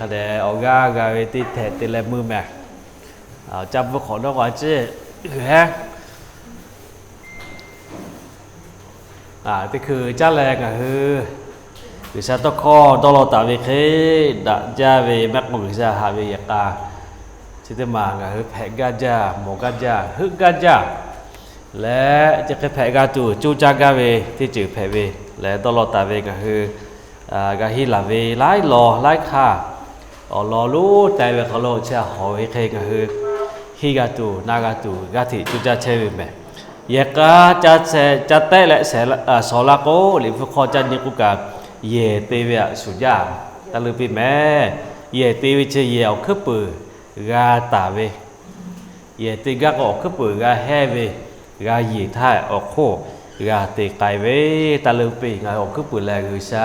Hk'a dehꞈ awˬ g'aˇ g'a ve teˇ htehꞈ te leh meuˇ mehˍ. Caˇ bvuhˇ hk'awꞈ nawˉ k'o a ciˉ g'uiˬ heˉ. Teˇ hkui caˇ leh ngaˬ hui G'uiˬsha tawˇ hkawˇ dawˇ law taˍ ve hk'e, daꞈ jaˇ ve mehˆ k'o G'uiˬsha haꞈ ve yehˬ k'a chi teˇ maˬ ngaˬ hui hpehꞈ gaˇ jaˇ, mawˬ gaˇ jaˇ, heuˆ gaˇ jaˇ leh, chi hk'e hpehꞈ g'a tuˬ coˇ caˇ gaˇ ve teˇ ceuˬ hpehꞈ ve leh, dawˇ law taˍ ve ngaˬ hui g'a henˇ laˬ ve laiˉ law laiˉ hk'aˇ awˬ lawn lonˉ teh ve hk'aw lo chi htaꞈ hawˬ ve hk'e ngaˬ hui henˇ g'a tuˬ na g'a tuˬ g'aˇ hteꞈ coˇ caˇ chehˇ ve mehˍ. Yehˬ k'a ca tehˆ leh shawˍ la k'o, Liꞈ hpu hk'aw ca nyi k'oˆ kaꞈ, yehˬ te ve htaꞈ shuˍ jaˇ. Taˇ leuˇ piˇ mehˍ. Yehˬ te ve chi yehˬ awˬ hkuiˉ puiˍ g'a taˍ ve, yehˬ te gaˇ k'o awˬ hkuiˉ puiˍ g'a hehˇ ve, g'a yeˬ htaˇ awˬ hk'oˆ g'a te k'ai ve. Taˇ leuˇ piˇ, ngaˬ hui awˬ hkuiˉ puiˍ lehˬ G'uiˬsha,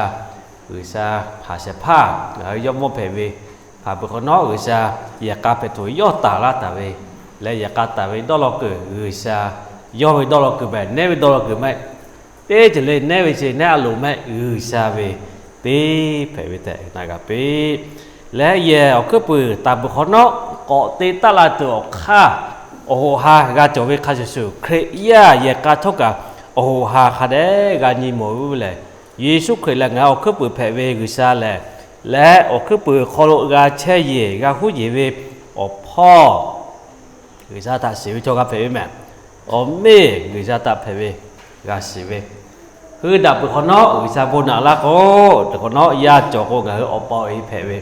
G'uiˬsha hpanˍ shehˍ hpaˇ ngaˬ hui yawˇ mawˇ hpehꞈ ve, hpanˍ peuˬ hk'awꞈ nawˉ G'uiˬsha yehˬ k'a hpehꞈ tuˬ yawˇ taˍ laˇ taˍ ve leh, yehˬ k'a taˍ ve dawˇ law kuiˬ G'uiˬsha yawˇ ve dawˇ law kuiˬ mehˍ, nehˉ ve dawˇ law kuiˬ mehˍ. Teˇ ceuˬ le nehˉ ve chi nehˉ a loˍ mehˆ, G'uiˬsha ve teˇ hpehꞈ ve tehꞈ na g'a piˇ. Leh yehˬ awˬ hkuiˉ puiˍ taˍ peuˬ hk'awꞈ nawˉ k'awꞈ te taˆ la tuˬ awˬ hk'aˇ, awˬ hoꞈ ha g'a cawˬ ve hk'a shuˍ shuˍ, Hkriꞈ yaˇ yehˬ k'a htawˇ kaꞈ awˬ hoꞈ ha hk'a dehꞈ g'a nyi mawˬ ve lehˬ, Yeˍsuˆ Hkriꞈ lehˬ ngaˬ hui awˬ hkuiˉ puiˍ hpehꞈ ve G'uiˬsha lehˬ, leh awˬ hkuiˉ puiˍ hk'aw lo g'a chehˇ yeˬ g'a huˉ yeˬ ve awˬ hpawˇ G'uiˬsha htaꞈ shiˍ ve chaw g'a hpehꞈ ve mehˍ. Awˬ miˇ G'uiˬsha htaꞈ hpehꞈ ve g'a shiˍ ve, hui daꞈ peuˬ hk'awꞈ nawˉ G'uiˬsha bon naꞈ laˇ k'o, teˇ hk'awꞈ nawˉ yaˇ cawˬ k'o ngaˬ hui awˬ pa awˬ e hpehꞈ ve,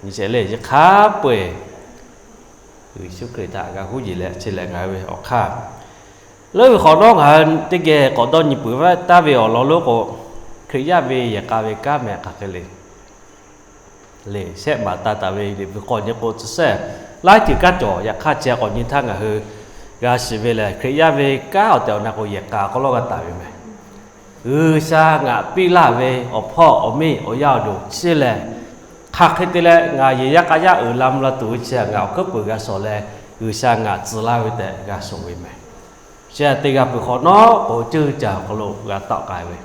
nyi sheˍ le, chi hk'a peu-eˬ Yeˍsuˆ Hkriꞈ htaꞈ g'a huˉ yeˬ leh chi lehˬ ngaˬ hui ve awˬ hk'aˇ leuˉ ve hk'awꞈ nawˉ ngaˬ hui teˇ geh k'awꞈ dawˇ nyi peuˬ ve taˇ ve awˬ lawn lonˉ k'o, Hkriꞈ yaˇ ve yehˬ k'a ve kanˉ mehˍ hk'aˬ hk'e le le shehˆ maˍ ta taˍ ve Liꞈ hpu hk'aw nyi k'o, tcuh shehˆ laiˉ ceuˬ kanˉ cawˬ. Yaꞈ hk'aˇ chi k'awꞈ nyi htaˇ ngaˬ hui g'a shiˍ ve lehˬ, Hkriꞈ yaˇ ve kanˉ awˬ tehˬ awˬ na k'o yehˬ k'a hk'aw lo g'a taˍ ve mehˍ. G'uiˬsha ngaˬ piˇ laˇ ve awˬ hpawˇ awˬ miˇ awˬ yaˇ awˬ duˬ chi lehˬ, hk'aˬ hk'e te leh ngaˬ yehˬ yaˇ k'a yaˇ uiˍ la mvuh la tuˬ ve chi ngaˬ awˬ hkuiˉ puiˍ g'a shawˍ leh, G'uiˬsha ngaˬ tcuh laˇ ve tehꞈ g'a shawˍ ve mehˍ. Chi htaꞈ te g'a peuˬ hk'awꞈ nawˉ k'o, ceuˇ caˬ awˬ hk'aw lo g'a tawˆ k'ai ve,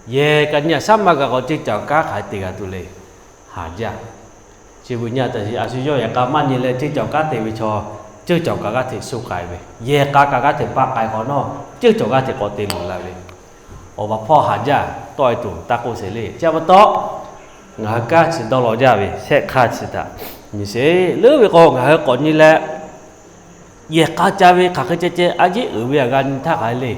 yehˬ kaꞈ nyi aꞈ shaˉ maˇ g'a k'o, ceuˇ caˬ kanˉ hk'aˬ hk'e te g'a tuˬ le. Haˍ jaˇ. Chi beuꞈ nyi a taˍ a shu yawˇ yehˬ k'a maˇ nyi leh ceuˇ caˬ kanˉ te ve chaw, ceuˇ caˬ kaꞈ g'aˇ hteꞈ shu k'ai ve, yehˬ k'a kaꞈ g'aˇ hteꞈ paˆ k'ai hk'awꞈ nawˉ, ceuˇ caˬ g'aˇ hteꞈ k'awꞈ te luˬ la ve, awˬ baˬ hpawˇ haˍ jaˇ. Tawˆ e tuˬ taˇ k'oˆ sheˍ le. Chi pa taw, ngaˬ hui kanˉ chi dawˇ law jaˇ ve shehˆ hk'aˇ chi htaꞈ nyi sheˍ. Leuˉ ve k'o, ngaˬ hui k'awꞈ nyi leh, yehˬ k'a ca ve hk'aˬ hk'e ceh ceh a yeˉ uiˍ ve aꞈ g'a nyi htaˇ hk'aˬ hk'e le.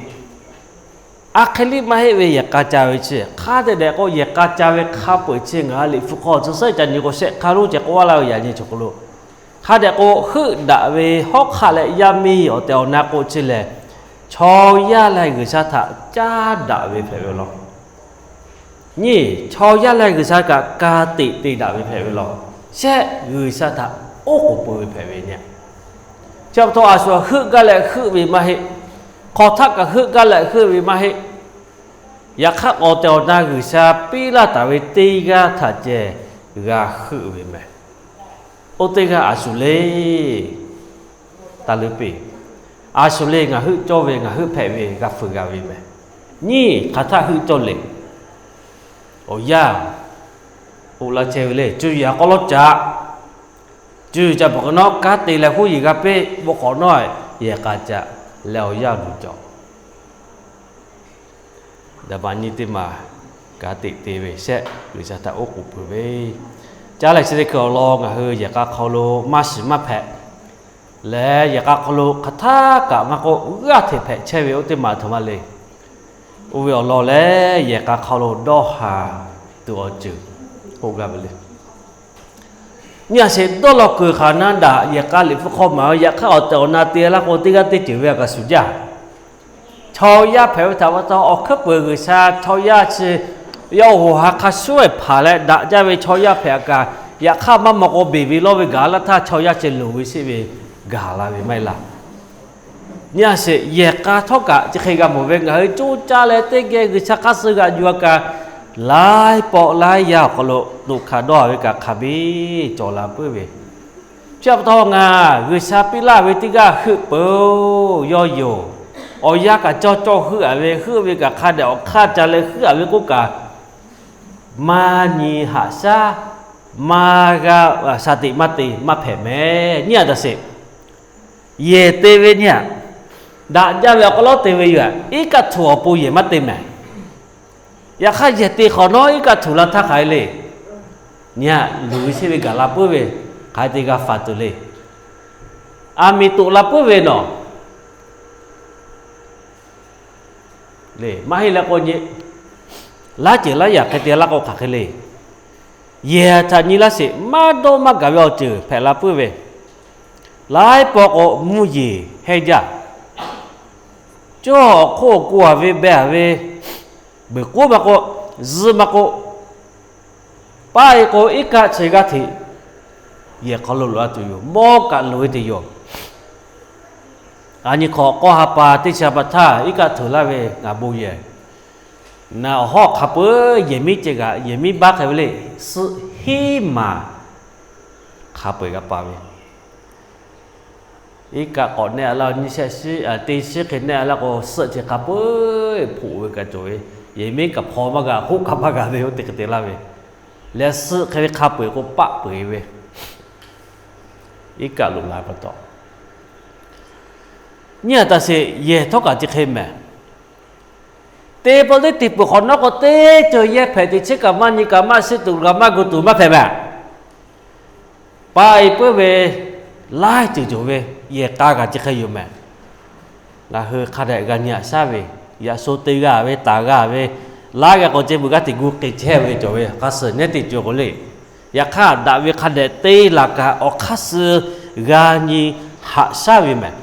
Aˬ hk'e liˇ maˇ heˆ ve yehˬ k'a ca ve chi hk'aˬ hk'e te dehꞈ k'o, yehˬ k'a ca ve hk'a peu-eˬ chi ngaˬ hui Liꞈ hpu hk'aw tcuh shehˆ ca nyi k'o, shehˆ hk'aˇ lonˉ ceh k'oˆ laˇ ve yaꞈ nyi chaw hk'aw lo, hk'a dehꞈ k'o heuˆ daꞈ ve hawˉ hk'aˆ leh yaˇ miˇ awˬ tehˬ awˬ na k'o chi lehˬ, chaw yaˇ leh G'uiˬsha htaꞈ caˉ daꞈ ve hpehꞈ ve law. Nyi, chaw yaˇ leh G'uiˬsha kaꞈ ka tiꞈ te daꞈ ve hpehꞈ ve law. Shehˆ G'uiˬsha htaꞈ oˉ k'oˍ pui ve hpehꞈ ve nyi. Chi pa taw a shu heuˆ gaˇ leh heuˆ ve maˇ heˆ. Hk'aw htaˆ kaꞈ heuˆ gaˇ leh heuˆ ve maˇ heˆ. Yaꞈ hk'aˇ, awˬ tehˬ awˬ na G'uiˬsha piˇ laˇ taˍ ve teˇ g'aˇ htaꞈ ceh g'a heuˆ ve mehˍ. Oˇ teˇ g'aˇ a shu le. Taˇ leuˉ piˇ. A shu le, ngaˬ heuˆ cawˇ ve, ngaˬ heuˆ hpehꞈ ve g'a fuiˍ g'a ve mehˍ. Nyi, hk'aˬ htaˆ heuˆ cawˇ le. Awˬ yanˇ, oꞈ la chehˇ ve le, cuˇ yiˍ a k'aw lawˉ caꞈ. Cuˇ yiˍ ca peuˬ hk'awꞈ nawˉ kanˉ te leh huˉ yiˍ g'a piˇ, bon hk'awꞈ nawˉ yehˬ k'a caꞈ leh awˬ yanˇ awˬ duˬ cawˬ. Daꞈ baꞈ nyi teˇ maˬ ka tiꞈ te ve shehˆ G'uiˬsha htaꞈ oˉ k'oˍ pui ve, caˉ leh chi teˇ hkui awˬ lawn ngaˬ hui yehˬ k'a hk'aw lo maˇ shiˍ maˇ hpehꞈ leh, yehˬ k'a hk'aw lo hk'aˬ htaˆ kaꞈ maˇ k'oˆ, g'aˇ hteꞈ hpehꞈ chehˇ ve oˇ teˇ maˬ htaꞈ maˇ le. Oˇ ve awˬ lawn lehˬ, yehˬ k'a hk'aw lo dawˇ haˍ tuˬ awˬ ceuˬ k'oˆ gaˇ ve le. Nyi a sheˍ, dawˇ law kuiˬ hk'aˬ na daꞈ yehˬ k'a Liꞈ hpu hk'aw maˍ ve, yaꞈ hk'aˇ awˬ tehˬ awˬ na te laˇ k'o, teˇ g'aˇ teˇ ceuˬ ve a kaꞈ shuˍ jaˇ. Chaw yaˇ hpehꞈ ve htaꞈ pa taw, awˬ hkuiˉ puiˍ G'uiˬsha chaw yaˇ chi yawˇ awˬ hoꞈ ha hk'a shuˉ ehˍ hpanˍ leh daꞈ jaˇ ve chaw yaˇ hpehꞈ a kaꞈ, yaꞈ hk'aˇ maˇ maw k'o, beˬ ve lawˇ ve gaˬ laˇ htaˇ, chaw yaˇ chi loˍ ve sheˆ ve gaˬ la ve maˇ heˆ laˇ. Nyi a sheˍ, yehˬ k'a htawˇ kaꞈ chi hk'e g'a mawˬ ve, ngaˬ hui coˇ caˇ leh teˇ geh G'uiˬsha hk'aˇ suh g'aꞈ yuˬ a kaꞈ, laiˉ pawˆ laiˉ yaˇ awˬ hk'aw lo toꞈ hkanˍ dawˇ a ve kaꞈ hk'a biˇ cawˬ la puiˉ ve, chi pa taw ngaˬ G'uiˬsha piˇ laˇ ve teˇ g'aˇ heuˆ peuˬ-oˬ, yawˇ yoˬ. Awˬ yanˇ kaꞈ cawˇ cawˇ heuˆ a ve, heuˆ ve kaꞈ hk'a dehꞈ awˬ hk'aˇ ca leh heuˆ a ve k'oˆ kaꞈ, maˇ nyi haꞈ shaˉ maˇ g'a, shaˍ tiꞈ maˇ te maˇ hpehꞈ mehˍ. Nyi a taꞈ sheˍ, yehˬ te ve nyi a, daꞈ jaˇ ve awˬ hk'aw lo te ve yoˬ. Iˉ kaˆ htuꞈ awˬ pon yehˬ maˇ te mehˍ. Yaꞈ hk'aˇ yehˬ te hk'awꞈ nawˉ iˉ kaˆ htuꞈ la htaˇ hk'aˬ hk'e le. Nyi a, luˬ ve sheˆ ve gaˬ la puiˉ ve hk'aˬ hk'e te g'a faˍ tuˬ le. Aˬ miˍ toꞈ la puiˉ ve nawˬ le, maˇ heˆ leh k'o nyi, laˉ ceuˬ laˇ yaꞈ hk'e te laˇ k'o hk'aˬ hk'e le. Yehˬ htaꞈ nyi laˇ sheˍ, maˇ dawˇ maˇ gaˬ ve awˬ ceuˬ hpehꞈ la puiˉ ve, laiˉ pawˆ k'o mvuhˇ yeˬ hehnˇ jaˇ. Cawˇ awˬ hk'oˆ awˬ ko a ve beh a ve, beuˬ k'oˆ maˇ k'o, zuhꞈ maˇ k'o, paˆ e k'o iˉ kaˆ chi g'aˇ hteꞈ yehˬ hk'aw lo loꞈ la tuˬ yoˬ. Mawˇ kaꞈ loꞈ e te yoˬ. A nyi hk'awꞈ k'awˇ ha pa teˇ chi a pa htaˇ iˉ kaˆ htuꞈ laˇ ve ngaˬ bon yehˬ, na awˬ hawˉ hk'a peu-eˬ yehˬ miˉ ceh kaꞈ yehˬ miˉ baˆ hk'e ve le, suhˆ hiˉ maˍ hk'a peu-eˬ g'a pa ve. Iˉ kaˆ k'awꞈ nehˆ a laˇ nyi shehˆ shiˉ teˇ shiˉ hk'e nehˆ a laˇ k'o, suhˆ chi hk'a peu-eˬ hpoꞈ ve kaꞈ cawˬ ve, yehˬ miˉ kaꞈ hpaw maˇ g'a, hoˆ kaꞈ maˇ g'a ve, oˇ te hk'e te laˇ ve, leh suhˆ hk'e ve hk'a peu-eˬ k'o paˆ peu-eˬ ve, iˉ kaˆ loꞈ la pa taw. Nyi a taꞈ sheˍ, yehˬ htawˇ kaꞈ chi hk'e mehˍ. Teˇ pawˆ teˇ te peuˬ hk'awꞈ nawˉ k'o, teˇ ceuˬ yehˇ hpehꞈ teꞈ chiˉ kaꞈ maˇ nyi kaꞈ maˇ shiˆ tuˬ kaꞈ maˇ gu tuˬ maˇ hpehꞈ mehˍ. Paˆ e puiˉ ve laiˉ ceuˬ cawˬ ve, yehˬ k'a kaꞈ chi hk'e yoˬ mehˍ. Ngaˬ hui hk'a dehꞈ g'a nyi aꞈ shaˉ ve, yaꞈ sho te g'a ve, taˍ g'a ve, laˇ g'a k'awꞈ ceh beuꞈ g'aˇ hteꞈ gu k'e chehˇ ve cawˬ ve hk'a suhˍ nehˉ teˇ ceuˬ k'o le. Yaꞈ hk'aˇ daꞈ ve hk'a dehꞈ te laˬ kaꞈ awˬ hk'aˇ suh g'a nyi haꞈ shaˉ ve mehˍ.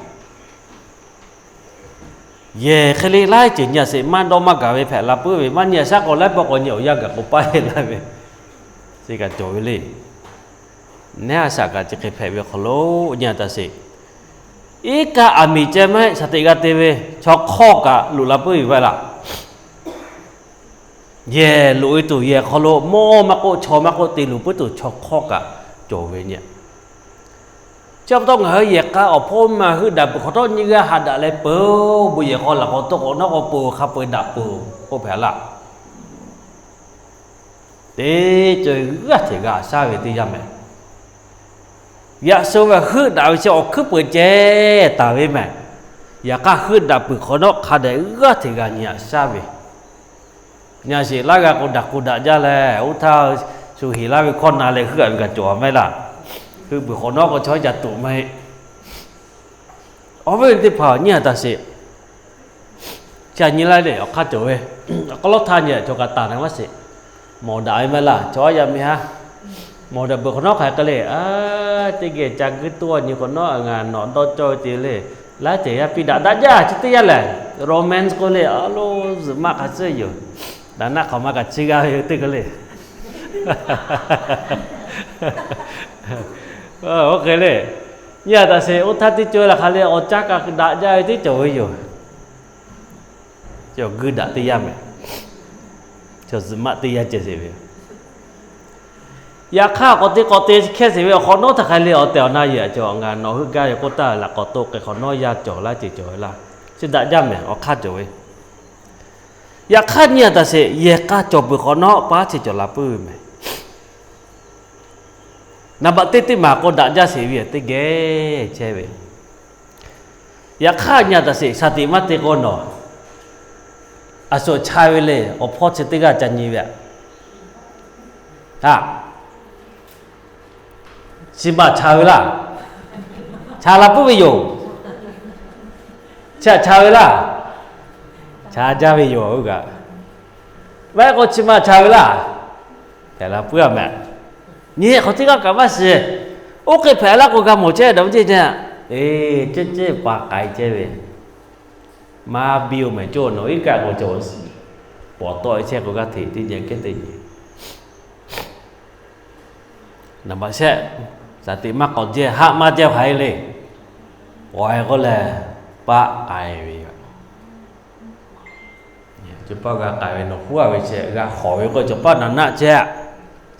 Yehˬ hk'e le laiˉ ceuˬ nyi aꞈ sheˍ, maˇ dawˇ maˇ gaˬ ve hpehꞈ la puiˉ ve, maˇ nyi aꞈ shaˉ k'o laiˉ pawˆ k'awꞈ nyi awˬ yanˇ gaˬ k'o paˆ e laˇ ve, chi kaꞈ cawˬ ve le. Nehˉ a shaꞈ kaꞈ chi hk'e hpehꞈ ve awˬ hk'aw lo nyi a taꞈ sheˍ, iˉ kaˆ aˬ miˍ ceh maˇ heˆ, shaˍ tiꞈ g'a te ve chaw hk'awˇ kaꞈ loꞈ la puiˉ ve vaˇ laˇ. Yehˬ loꞈ e tuˬ yehˬ hk'aw lo mawˇ maˇ k'oˆ, chaw maˇ k'oˆ, te luˬ puiˉ tuˬ chaw hk'awˇ kaꞈ cawˬ ve nyi. Chi pa taw ngaˬ hui yehˬ k'a awˬ hpawˇ ma heuˆ daꞈ peuˬ hk'awꞈ nawˉ nyiˇ g'aˇ haꞈ daꞈ leh peuˬ, bon yehˬ hk'aw laˬ k'awꞈ tawˆ k'awꞈ nawˉ k'o peuˬ, hk'a peu-eˬ daꞈ peuˬ k'oˆ hpehꞈ laˇ. Teˇ ceuˬ g'aˇ hteꞈ g'a shaˉ ve teˇ yanˇ mehˍ. Yaꞈ sho ve heuˆ daꞈ ve chi awˬ hkuiˉ peuˬ ceh taˍ ve mehˍ. Yaꞈ hk'aˇ heuˆ daꞈ peuˬ hk'awꞈ nawˉ hk'a dehꞈ g'aˇ hteꞈ g'a nyi aꞈ shaˉ ve. Nyi a sheˍ, laˇ g'a k'o daꞈ k'o daꞈ jaˇ leh, oˇ htaˇ shu heˍ laˇ ve hkawˇ na leh heuˆ a ve kaꞈ cawˬ a maˇ heˆ laˇ. Heuˆ peuˬ hk'awꞈ nawˉ k'o chaw yaˇ ca tuꞈ maˇ heˆ. Awˬ viˉ teˇ hpaˍ nyi a taꞈ sheˍ. Ca nyi laˇ le, awˬ hk'aˇ cawˬ ve, awˬ hk'aw lo htaˇ nyi a cawˬ kaꞈ taˍ na maˇ sheˍ. Mawˬ daꞈ ve maˇ laˇ, chaw yaˇ miˇ haˉ. Mawˬ daꞈ peuˬ hk'awꞈ nawˉ hk'aˬ hk'e le, a, teˇ geh ca guiˇ toˇ nyi hk'awꞈ nawˉ ngaˬ nawꞈ dawˇ cawˇ ve te le. Laiˉ ceuˬ yaˇ piˇ daꞈ daꞈ jaˇ chi teˇ yanˇ lehˬ, romance k'oˆ le, a lo, zuhꞈ maˆ hk'a tcuhˇ yoˬ. Daꞈ naˆ hk'awꞈ ma kaꞈ chi g'a ve teˇ hk'e le. Oˇ hk'e le, nyi a taꞈ sheˍ, oˇ htaˇ teˇ cawˇ la hk'a le, awˬ caˇ kaꞈ daꞈ jaˇ ve teˇ cawˬ ve yoˬ. Cawˬ guiˇ daꞈ teˇ yanˇ mehˍ. Cawˬ zuhꞈ maˆ teˇ yanˇ ceh sheˍ ve. Yaꞈ hk'aˇ k'awꞈ te k'awꞈ te hkehˇ sheˍ ve awˬ hk'awꞈ nawˉ htaˇ hk'a le, awˬ tehˬ awˬ na yehˬ cawˬ, ngaˬ nawˬ heuˆ gaˇ ve k'oˆ taˇ laꞈ k'awꞈ toˆ k'e hk'awꞈ nawˉ yaˇ cawˬ laˇ ceh cawˬ ve laˇ. Chi daꞈ jaˇ mehˍ, awˬ hk'aˇ cawˬ ve. Yaꞈ hk'aˇ nyi a taꞈ sheˍ, yehˬ k'a cawˬ peuˬ hk'awꞈ nawˉ paˉ ceh cawˬ la puiˉ ve mehˍ. Naˍ baꞈ teˇ teˇ maˬ k'o daꞈ jaˇ sheˍ ve teˇ geh chehˇ ve. Yaꞈ hk'aˇ nyi a taꞈ sheˍ, shaˍ tiꞈ maˇ te k'o nawˬ, a shuˍ cha ve le, awˬ hpawˇ chi teˇ g'aˇ ca nyi ve aꞈ. A, chi ma cha ve laˇ. Cha la puiˉ ve yoˬ. Chi aꞈ cha ve laˇ. Cha jaˇ ve yoˬ oˇ kaꞈ. Maˇ heˆ k'o chi ma cha ve laˇ. Hpehꞈ la puiˉ a mehˍ. Nyi hk'awꞈ teˇ g'aˇ kaꞈ maˇ shiˍ. Oˇ hk'e hpehꞈ laˇ k'o g'a mawˬ chehˇ daꞈ ve ceˇ ceˇ. Eˬ, ceˇ ceˇ pa k'ai chehˇ ve. Maˇ biˇ oˬ mehˍ, cawˇ nawˬ iˉ kaˆ k'o cawˬ, pawˍ tawˆ e chehˇ k'o g'aˇ hteꞈ teˇ nyi kehˉ teˇ nyi. Naˍ baꞈ shehˆ, shaˍ tiꞈ maˇ k'awꞈ jehˇ, haˆ maˇ jehˇ hk'aˬ hk'e le. K'awꞈ e k'oˆ lehˬ, paˆ k'ai ve yoˬ. Cawˬ paˆ g'a k'ai ve nawˬ huˉ a ve chehˇ, g'a hawˍ ve k'o cawˬ paˆ naˍ naˆ chehˇ.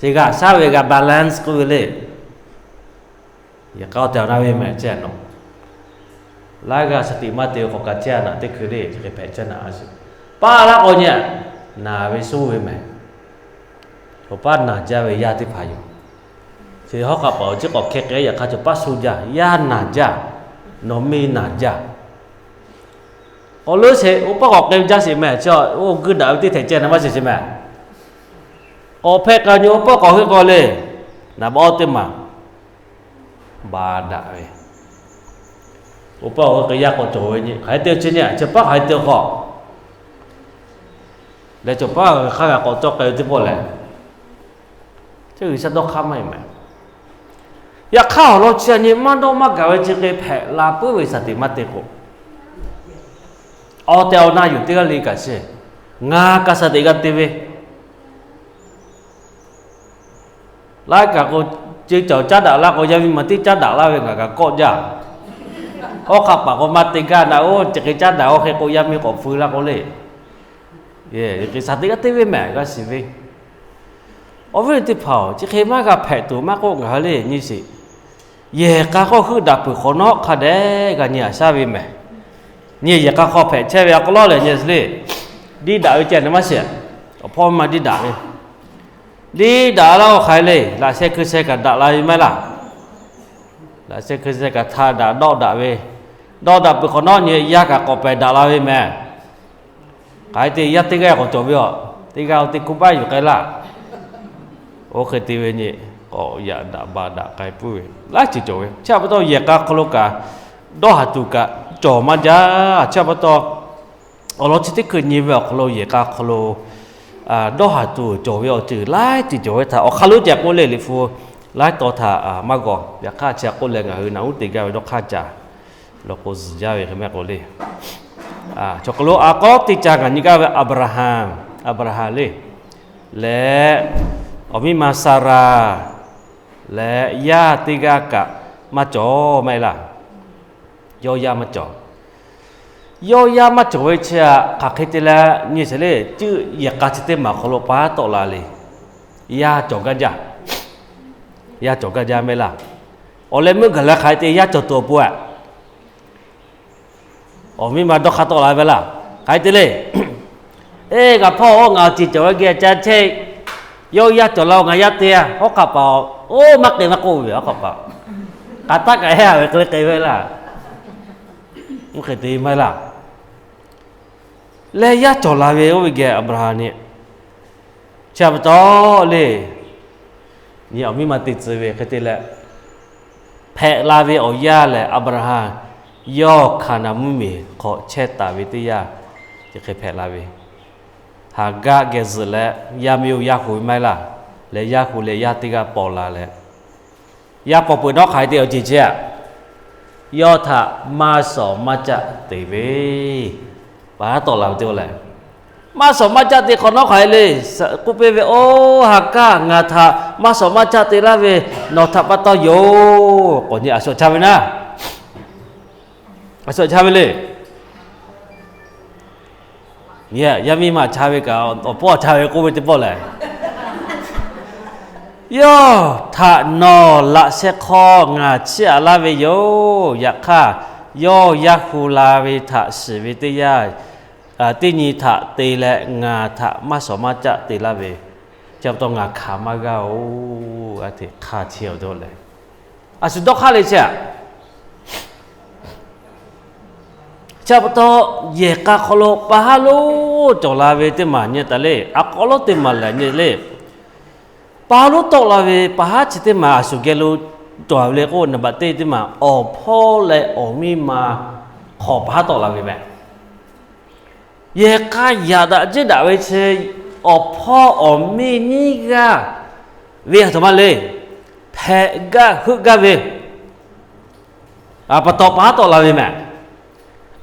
Chi g'a shaˉ ve g'a balance k'oˆ ve le. Yaꞈ hk'aˇ awˬ tehˬ awˬ na ve mehˍ chehˇ nawˬ. Laiˉ g'aˇ shaˍ tiꞈ maˇ te ve k'awꞈ ka chehˇ a naˍ teˇ hkui le, chi hk'e hpehꞈ chehˇ naˍ a shuˍ. Paˆ laˇ k'o nyi, naˍ ve suh ve mehˍ. Cawˬ paˆ naˍ jaˇ ve yaˇ teˇ hpaˍ yoˬ. Hk'e hawˉ hk'aˆ paˍ awˬ ciˉ k'awꞈ hkeh k'ai yaꞈ hk'aˇ, chaw paˉ suh jaˇ, yaˇ naˬ jaˇ, nawˬ meˇ naˬ jaˇ. Awˬ leuˉ sheˍ, oˇ paˆ k'awꞈ k'ai jaˇ sheˍ mehˍ. Chi oˇ guiˇ daꞈ ve teˇ htehꞈ ceh na maˇ sheˍ sheˍ mehˍ. K'awꞈ hpehꞈ k'ai nyi oˇ paˆ k'awꞈ heuˆ k'aw le, naˍ baꞈ awˇ teˇ maˬ ba daꞈ ve. Oˇ paˆ awˬ hk'e yaˇ k'awꞈ cawˬ ve nyi, hk'aˬ hk'e te chi nyi, chaw paˉ hk'aˬ hk'e te k'awꞈ leh, chaw paˉ hk'aˇ g'a k'awꞈ cawˇ k'ai ve teˇ pawˆ lehˬ, chi G'uiˬsha dawˇ hk'aˇ maˇ heˆ mehˍ. Yaꞈ hk'aˇ awˬ lawn chi a nyi maˇ dawˇ maˇ gaˬ ve chi hk'e hpehꞈ la puiˉ ve shaˍ tiꞈ maˇ te k'o, awˬ tehˬ awˬ na yuˬ teˇ g'aˇ le kaꞈ sheˍ, ngaˬ kaꞈ shaˍ tiꞈ g'a te ve laiˉ kaꞈ k'o, ce cawˬ caˉ daꞈ laˇ k'o, yaˇ miˇ ma teˇ caˉ daꞈ laˇ ve ngaˬ kaꞈ kawˆ jaˇ. Hawˉ hk'aˆ paˍ k'o maˇ te gaˇ na, oˇ chi hk'e caˉ daꞈ oˇ hk'e k'o yaˇ miˇ k'awꞈ feu laˇ k'o le. Shaˍ tiꞈ g'a te ve mehˍ g'a shiˍ ve. Awˬ viˉ teˇ hpaˍ-oˬ, chi hk'e maˇ g'a hpehꞈ tuˬ maˇ k'oˆ, ngaˬ hui le nyi sheˍ. Yehˬ k'a hk'aw heuˆ daꞈ peuˬ hk'awꞈ nawˉ hk'a dehꞈ g'a nyi a shaˉ ve mehˍ. Nyi yehˬ k'a hk'aw hpehꞈ chehˇ ve a k'aw lawˉ lehˬ nyi le, diˇ daꞈ ve ceh na maˇ sheˍ. Awˬ hpawˇ ma diˇ daꞈ ve, diˇ daꞈ laˇ k'o hk'aˬ hk'e le, laꞈ sheh hkui sheh kaꞈ daꞈ la ve maˇ heˆ laˇ. Laꞈ sheh hkui sheh kaꞈ htaˇ daꞈ dawˆ daꞈ ve, dawˆ daꞈ peuˬ hk'awꞈ nawˉ nyi yaˇ kaꞈ k'awꞈ pehˬ daꞈ la ve mehˍ. Hk'aˬ hk'e te yaˇ teˇ g'aˇ k'awꞈ cawˬ ve aˬ, teˇ g'aˇ teˇ hkuˇ baˆ yuˬ k'ai laˇ. Oˇ hk'e te ve nyi, k'awꞈ yaꞈ daꞈ ba daꞈ k'ai puiˉ ve laiˉ ceuˬ cawˬ ve. Chi pa taw yehˬ k'a hk'aw lo kaꞈ dawˇ haˍ tuˬ kaꞈ cawˬ maˇ jaˇ. Chi pa taw awˬ lawn chi teˇ hkui nyi ve awˬ hk'aw lo yehˬ k'a hk'aw lo dawˇ haˍ tuˬ cawˬ ve awˬ ceuˬ laiˉ ceuˬ cawˬ ve htaꞈ awˬ hk'aˇ lonˉ ceh k'oˆ le, Liꞈ hpu laiˉ taw htaꞈ maˇ g'aw. Yaꞈ hk'aˇ chi hk'e k'oˆ leh ngaˬ hui naˬ uˉ te gaˇ ve dawˇ hk'aˇ caꞈ lo k'o zuhˬ jaˇ ve hk'e mehˆ k'o le. Chaw hk'aw lo a k'awˉ teˇ ca ngaˬ nyi gaˇ ve Aˍbraˍhanˍ, Aˍbraˍhanˍ le, leh awˬ miˇ ma Saˍraˍ leh yaˇ teˇ g'aˇ kaꞈ maˇ cawˬ maˇ heˆ laˇ. Yawˇ yaˇ maˇ cawˬ. Yawˇ yaˇ maˇ cawˬ ve chi htaꞈ hk'aˬ hk'e te leh nyi sheˍ le, cuˇ yehˬ k'a chi teˇ maˬ awˬ hk'aw lo pa tawˆ la le. Yaˇ cawˬ gaˇ jaˇ. Yaˇ cawˬ gaˇ jaˇ mehˆ laˇ. Awˬ leh meuˇ gaˬ leh hk'aˬ hk'e te yaˇ cawˬ tuˬ awˬ pon aꞈ, awˬ miˇ ma dawˇ hk'aˇ tawˆ la ve laˇ. Hk'aˬ hk'e te le, eˬ, ngaˬ hpawˇ-oˬ, ngaˬ awˬ ceˬ cawˬ ve geh ca chehˇ. Yawˇ yaˇ cawˬ la-o, ngaˬ yaˇ te-a. Hawˉ hk'aˆ paˍ-oˬ, oˇ maˇ k'ai maˇ k'oˆ ve hawˉ hk'aˆ paˍ, k'aꞈ taˆ kaꞈ heˆ-a ve hk'e le k'ai ve laˇ. Oˇ hk'e te maˇ heˆ laˇ. Leh yaˇ cawˬ la ve oˇ ve geh Aˍbraˍhanˍ nyi, chi pa taw le, nyi awˬ miˇ ma te tcuh ve hk'e te leh, hpehꞈ la ve awˬ yaˇ lehˬ Aˍbraˍhanˍ yawˇ Hkaˍnanˍ mvuhˇmiˬ hk'aw chehˇ taˍ ve teˇ yanˇ, chi hk'e hpehꞈ la ve. Haˍgaˆ geh zuhꞈ leh yaˇ miˇ oˇ yaˇ hu ve maˇ heˆ laˇ. Leh yaˇ hu leh yaˇ teˇ g'aˇ paw la leh, yaˇ paw peuˬ nawˉ hk'aˬ hk'e te awˬ ceˬ chehˇ-a. Yawˇ htaꞈ maˇ shawˍ maˇ caˆ te ve, pa haˉ tawˆ la ve teˇ g'aˇ lehˬ, maˇ shawˍ maˇ caˆ te hk'awꞈ nawˉ hk'aˬ hk'e le. K'oˆ piˇ ve, Oˇ Haˍgaˆ, ngaˬ htaꞈ maˇ shawˍ maˇ caˆ te laˇ ve, nawˬ htaꞈ pa taw yoˬ. K'awꞈ nyi a shawˍ chaˇ ve naˇ, a shawˍ chaˇ ve le. Yaˇ miˇ ma chaˇ ve kaꞈ awˬ pawˆ chaˇ ve k'oˆ ve teˇ pawˆ lehˬ, yawˇ htaꞈ nawˬ laꞈ sheh hk'aw ngaˬ chiˇ aꞈ laˇ ve yoˬ. Yaꞈ hk'aˇ, yawˇ yaˇ hu la ve htaꞈ shiˍ ve teˇ yanˇ, teˇ nyi htaꞈ te leh ngaˬ htaꞈ maˇ shawˍ maˇ caˆ te laˇ ve, chi pa taw ngaˬ hkanˍ maˇ g'a-oˬ. A hteꞈ hk'a chehˇ-a dawˇ leh, a shu dawˇ hk'aˇ le chehˇ-a. Chi pa taw, yehˬ k'a hk'aw lo pa haˉ lonˉ cawˬ la ve teˇ maˬ nyi taˍ le. A k'aw lonˉ teˇ maˬ lehˬ nyi le, pa haˉ lonˉ tawˆ la ve pa haˉ chi teˇ maˬ a shu geh lo cawˬ ve le k'o, naˍ baꞈ teˇ teˇ maˬ awˬ hpawˇ leh awˬ miˇ ma hk'aw pa haˉ tawˆ la ve mehˍ. Yehˬ k'a yaꞈ daꞈ jeˇ daꞈ ve chi, awˬ hpawˇ awˬ miˇ nyiˇ g'aˇ ve aˬ htoꞈ ma le, hpehꞈ gaˇ heuˆ gaˇ ve, a pa taw pa haˉ tawˆ la ve mehˍ.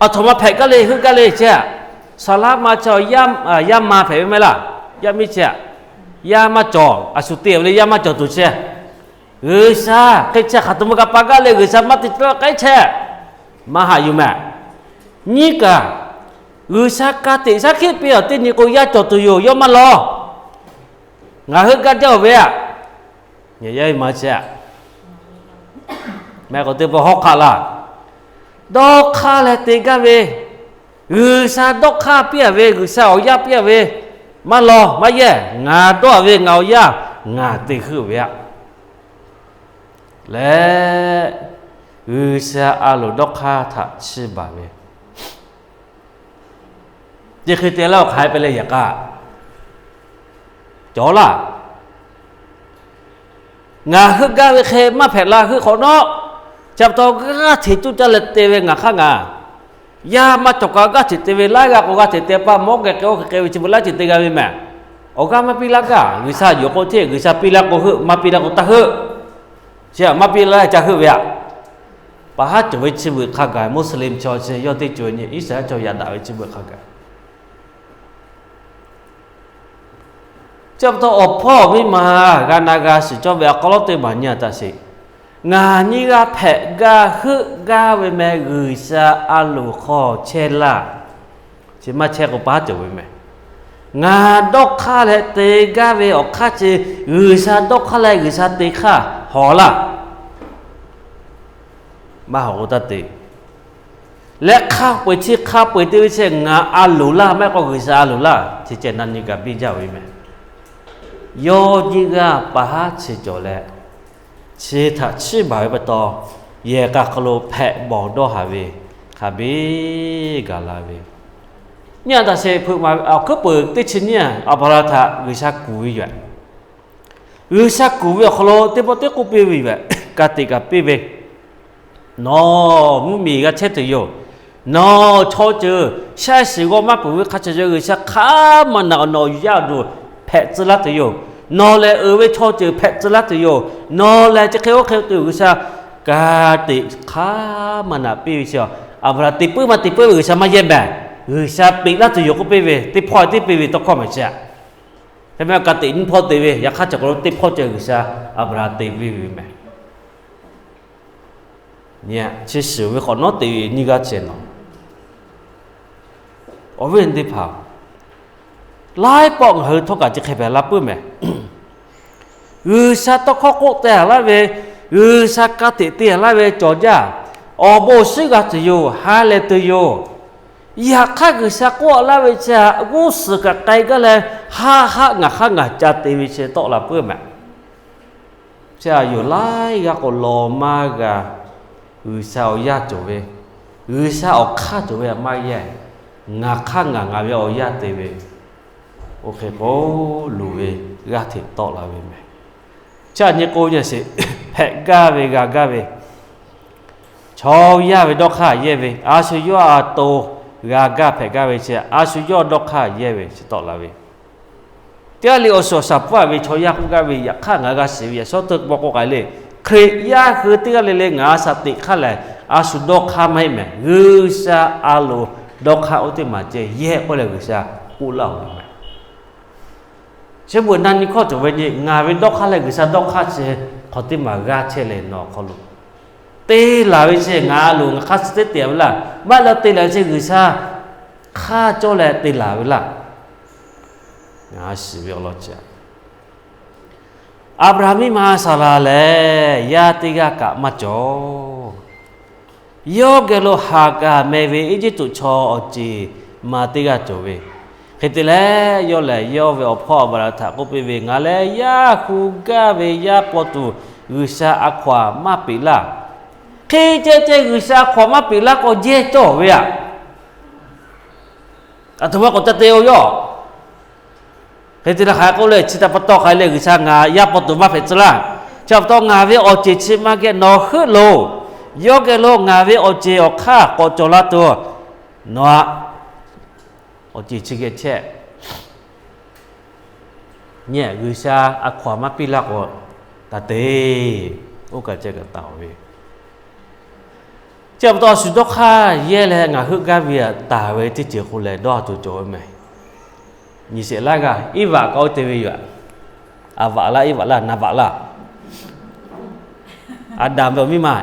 Aˬ htoꞈ ma hpehꞈ gaˇ le heuˆ gaˇ le chehˇ-a. Saˍ laˉ ma chaw yaˇ ma hpehꞈ ve maˇ heˆ laˇ. Yaˇ miˇ chehˇ-a. Yaˇ maˇ cawˬ, a shu te-a ve le, yaˇ maˇ cawˬ tuˬ chehˇ. G'uiˬsha hk'e chehˇ hk'aˬ htoꞈ ma kaꞈ pa gaˇ leh G'uiˬsha maˇ te cawˇ k'ai chehˇ, maˇ haꞈ yuˬ mehˍ. Nyiˇ kaꞈ, G'uiˬsha ka tiꞈ shaˉ hkiˆ piˇ-a teˇ nyi k'o, yaˇ cawˬ tuˬ yoˬ, yawˇ maˇ lawˬ. Ngaˬ heuˆ gaˇ jaˇ-oˬ ve aꞈ. Yaˇ ma chehˇ-a. Mehˆ k'o teˇ pawˆ hawˉ hk'aˆ laˇ. Dawˇ hk'aˇ leh te gaˇ ve, G'uiˬsha dawˇ hk'aˇ piˇ-a ve, G'uiˬsha awˬ yaˇ piˇ-a ve, maˇ lawˬ maˇ yehˇ. Ngaˬ dawˇ-a ve ngaˬ awˬ yaˇ ngaˬ te heuˆ ve aꞈ. leh, G'uiˬsha a loˍ dawˇ hk'aˇ htaꞈ chiˇ baˬ ve, chi hk'e te laˇ awˬ hk'aˬ hk'e hpehꞈ leh yaꞈ k'aꞈ cawˬ laˇ. Ngaˬ heuˆ gaˇ ve hk'e maˇ hpehꞈ la heuˆ hk'awꞈ nawˉ, chi pa taw g'aˇ hteꞈ cuˇ caˇ leh te ve ngaˬ hk'aˇ ngaˬ, yaˇ maˇ cawˬ kaꞈ g'aˇ hteꞈ te ve, laiˉ g'aˇ k'o g'aˇ hteꞈ te pa mawˉ geh k'ai oˇ hk'e k'ai ve chi beuꞈ laiˉ ceuˬ te g'a ve mehˬ. Awˬ g'aˇ maˇ piˇ laˇ gaˇ, G'uiˬsha yonˍ k'o hteˇ, G'uiˬsha piˇ laˇ k'o heuˆ, maˇ piˇ laˇ k'o taˇ heuˆ. Chi maˇ piˇ laˇ ca heuˆ ve aꞈ. Pa haˉ cawˬ ve chi beuꞈ hk'a gaˬ, Muslim chaw chi yawˇ teˇ ceuˬ nyi Iˉsaˍreˍlaˆ chaw yaꞈ daꞈ ve chi beuꞈ hk'a gaˬ Chi pa taw awˬ hpawˇ awˬ miˇ ma g'a na g'a shiˍ cawˇ ve awˬ hk'aw lo teˇ maˬ nyi a taꞈ sheˍ. Ngaˬ nyiˇ g'aˇ hpehꞈ gaˇ heuˆ gaˇ ve meh G'uiˬsha a loˍ hk'aw chehˇ laˇ. Chi maˇ chehˇ k'o pa haˉ cawˬ ve meh. Ngaˬ dawˇ hk'aˇ leh te gaˇ ve awˬ hk'aˇ chi G'uiˬsha dawˇ hk'aˇ leh G'uiˬsha te hk'aˇ hawˍ laˇ. Maˇ hawˍ k'o taˇ te. Leh hk'a peu-eˬ chi hk'a peu-eˬ te ve chi ngaˬ a loˍ laˇ, maˇ heˆ k'o G'uiˬsha a loˍ laˇ, chi ceh na nyi kaꞈ biˇ jaˇ ve meh. Yawˇ nyiˇ g'aˇ pa haˉ chi cawˬ leh, chi htaꞈ chiˇ baˬ ve pa taw, yehˬ k'a hk'aw lo hpehꞈ bawˬ dawˇ haˍ ve hk'a biˇ gaˬ la ve. Nyi a taꞈ sheˍ hpeuꞈ maˍ awˬ hkuiˉ peuˬ teˇ chi nyiˇ Aˍbraˍhanˍ htaꞈ G'uiˬsha kuˬ ve yoˬ. G'uiˬsha kuˬ ve awˬ hk'aw lo teˇ pawˆ teˇ k'oˆ piˇ ve yoˬ. Ka tiꞈ kaꞈ piˇ ve, nawˬ mvuhˇmiˬ g'a chehˇ tuˬ yoˬ. Nawˬ chaw ceuˬ shaˉ shiˍ g'aw maˇ peuˬ ve hk'a cawˬ cawˬ G'uiˬsha hk'aˬ ma naꞈ awˬ nawˬ yaˇ awˬ duˬ hpehꞈ tcuh laˇ tuˬ yoˬ. Nawˬ lehˬ uiˍ ve chaw ceuˬ hpehꞈ tcuh laˇ tuˬ yoˬ. Nawˬ lehˬ chi hk'e oˇ hk'e tuˬ G'uiˬsha ka tiꞈ hk'aˬ ma naꞈ piˇ ve chi, Aˍbraˍhanˍ teꞈ puiˉ maˇ teꞈ puiˉ ve G'uiˬsha maˇ yehˇ mehˍ. G'uiˬsha peꞈ laˇ tuˬ yoˬ k'oˆ piˇ ve, teˇ hpawˇ teˇ piˇ ve tawˇ hkawˇ mehˍ chi. Hk'e meh ka tiꞈ nyiˇ hpawˇ te ve, yaꞈ hk'aˇ chi k'awꞈ lo teˇ hpawˇ ceh G'uiˬsha Aˍbraˍhanˍ te piˇ ve mehˍ. Nyi, chi shiˍ ve hk'awꞈ nawˉ te ve nyiˇ g'aˇ ceh nawˬ, awˬ viˉ teˇ hpaˍ, laiˉ pawˆ ngaˬ hui htawˇ kaꞈ chi hk'e hpehꞈ la puiˉ mehˍ. G'uiˬsha tawˇ hkawˇ k'oˆ teh laˇ ve, G'uiˬsha ka tiꞈ te laˇ ve cawˬ jaˇ. Awˬ bon awˬ shinˉ g'a tuˬ yoˬ, ha leh tuˬ yoˬ. Yaꞈ hk'aˇ G'uiˬsha k'oˆ laˇ ve chi g'uˇ suhˍ kaꞈ k'ai gaˇ leh, haˆ haˆ ngaˬ hk'aˇ ngaˬ ca te ve chi tawˆ la puiˉ mehˍ. Chi a yoˬ, laiˉ g'aˇ k'o lawˬ maˇ g'a. G'uiˬsha awˬ yaˇ cawˬ ve, G'uiˬsha awˬ hk'aˇ cawˬ ve a maˇ yehˇ. Ngaˬ hk'aˇ ngaˬ ngaˬ ve awˬ yaˇ te ve, oˇ hk'e k'o luˬ ve g'aˇ hteꞈ tawˆ la ve mehˍ. Chi a nyi k'o nyi sheˍ, hpehꞈ gaˇ ve g'a gaˇ ve chaw yaˇ ve dawˇ hk'aˇ yehˇ ve, a shu yawˇ a to g'a gaˇ hpehꞈ gaˇ ve chi a shu yawˇ dawˇ hk'aˇ yehˇ ve chi tawˆ la ve. Teˇ g'aˇ le awˬ suhˍ awˬ shaˍ pfuhˇ ve chaw yaˇ k'oˆ gaˇ ve, yaꞈ hk'aˇ ngaˬ g'a shiˍ ve yaꞈ shawˉ teuˆ k'o k'ai le, Hkriꞈ yaˇ hui teˇ g'aˇ le le ngaˬ a shaꞈ teꞈ hk'aˇ lehˬ, a shu dawˇ hk'aˇ maˇ heˆ mehˍ. G'uiˬsha a loˍ dawˇ hk'aˇ oˇ teˇ maˬ ceh yehˇ k'oˆ leh G'uiˬsha k'oˆ laˇ oˬ ve mehˍ. Chi beuꞈ na nyi hkawˇ cawˬ ve nyi, ngaˬ ve dawˇ hk'aˇ leh G'uiˬsha dawˇ hk'aˇ chi hk'aw teˇ maˬ g'aˇ chehˇ leh nawˬ hk'aw lo te laˬ ve chi ngaˬ a loˍ ngaˬ hk'aˇ suh teˇ te ve laˇ. Maˇ heˆ leh te laˬ ve chi G'uiˬsha hk'aˇ cawˇ leh te laˬ ve laˇ. Ngaˬ shiˍ ve awˬ lawn chi, Aˍbraˍhanˍ miˇ ma Saˍraˍ lehˬ yaˇ teˇ g'aˇ kaꞈ maˇ cawˬ. Yawˇ geh lo Haˍgaˍ meh ve Eˇjiˇtuꞈ chaw awˬ ceˬ ma teˇ g'aˇ cawˬ ve. Hk'e te leh, yawˇ lehˬ yawˇ ve awˬ hpawˇ Aˍbraˍhanˍ htaꞈ k'oˆ piˇ ve, Ngaˬ lehˬ yaˇ hu gaˇ ve yaˇ paw tuˬ G'uiˬsha a hkaw-anˬ maˇ peꞈ laˇ. Hk'e ceh ceh G'uiˬsha a hkaw-anˬ maˇ peꞈ laˇ k'o jehˇ cawˇ ve aꞈ. Aˬ htoꞈ ma k'awꞈ ca te-o yawˇ. Hk'e te leh hk'aˬ hk'e k'oˆ le, chi htaꞈ pa taw hk'aˬ hk'e le, G'uiˬsha ngaˬ yaˇ paw tuˬ maˇ hpehꞈ tcuh laˇ. Chi pa taw ngaˬ ve awˬ ceˬ chi ma geh nawˬ heuˆ loˬ. Yawˇ geh lo ngaˬ ve awˬ ceˬ awˬ hk'aˇ k'awꞈ cawˬ la tuˬ, nawˬ aꞈ, awˬ ceˬ chi geh chehˇ nyi, G'uiˬsha a hkaw-anˬ maˇ piˇ laˇ k'o, taꞈ te. Oˇ kaꞈ ceh kaꞈ taˍ-oˬ ve. Chi pa taw a shu dawˇ hk'aˇ yehˇ leh ngaˬ heuˆ gaˇ ve aꞈ taˍ ve teˇ ceuˬ k'o lehˬ dawˇ a tuˬ cawˬ ve meh. Nyi sheˍ laˇ g'aˇ Eˇvaꞈ k'awꞈ te ve yoˬ. Aˍvaꞈ laˇ, Eˇvaꞈ laˇ, Naˍvaꞈ laˇ, Aˍdanˍ ve awˬ miˇ ma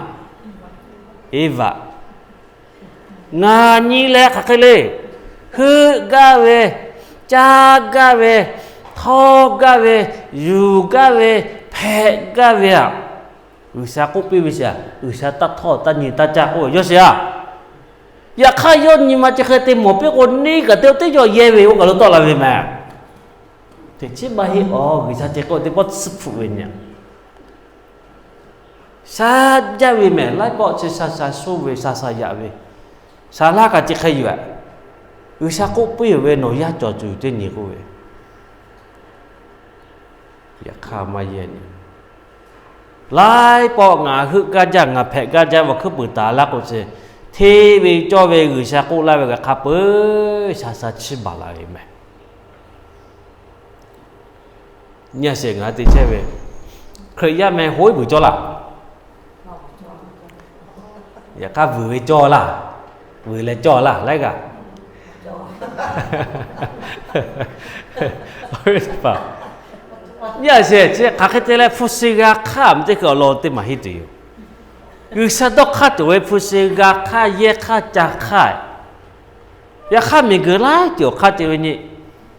Eˇvaꞈ. Ngaˬ nyi leh hk'aˬ hk'e le, heuˆ gaˇ ve, caˇ gaˇ ve, htawˇ gaˇ ve, yuˬ gaˇ ve, hpehꞈ gaˇ ve aꞈ. G'uiˬsha k'oˆ piˇ ve chi aꞈ, G'uiˬsha taˇ htawˇ taˇ nyi taˇ caˇ k'oˆ ve yawˇ sheˍ aꞈ. Yaꞈ hk'aˇ yawˇ nyi ma chi hk'e te mawˬ piˇ k'o, neˇ kaꞈ te teˇ yawˇ yehˇ ve oˇ kaˬ lo tawˆ la ve meh. Teꞈ chiˉ maˇ heˆ, awˬ G'uiˬsha ceh k'oˆ teˇ pawˆ tsuhˇ hpfuhˆ ve nyi. Sha jaˇ ve mehˍ, laiˉ pawˆ chi sha sha shoˇ ve, sha sha yaꞈ ve, sha laˇ kaꞈ chi hk'e yoˬ. G'uiˬsha k'oˆ piˇ ve, nawˬ yaˇ cawˬ tuˬ teˇ nyi k'oˆ ve, yaꞈ hk'aˇ maˇ yehˇ nyi. Laiˉ pawˆ ngaˬ heuˆ gaˇ jaˇ, ngaˬ hpehꞈ gaˇ jaˇ, awˬ hkuiˉ puiˍ taˍ laˇ k'o chi, hteˇ ve cawˇ ve G'uiˬsha k'oˆ laˇ ve g'a hk'a peu-eˬ sha sha chiˇ baˬ la ve mehˍ. Nyi a sheˍ, ngaˬ hui te chehˇ ve Hkriꞈ yaˇ meh hoˉ iˉ vuiˬ cawˇ laˇ. Yaꞈ hk'aˇ vuiˬ ve cawˇ laˇ, vuiˬ leh cawˇ laˇ laiˉ g'aˇ. Nyi a sheˍ, chi hk'aˬ hk'e te leh hpu shi g'a hk'aˇ mvuhˇ teˇ hkui awˬ lawn teˇ maˬ henˇ tuˬ yoˬ. G'uiˬsha dawˇ hk'aˇ tuˬ ve hpu shi g'a hk'aˇ, yehˇ hk'aˇ, ca hk'aˇ. Yaꞈ hk'aˇ miˬguiˬ laiˉ ceuˬ awˬ hk'aˇ te ve nyi,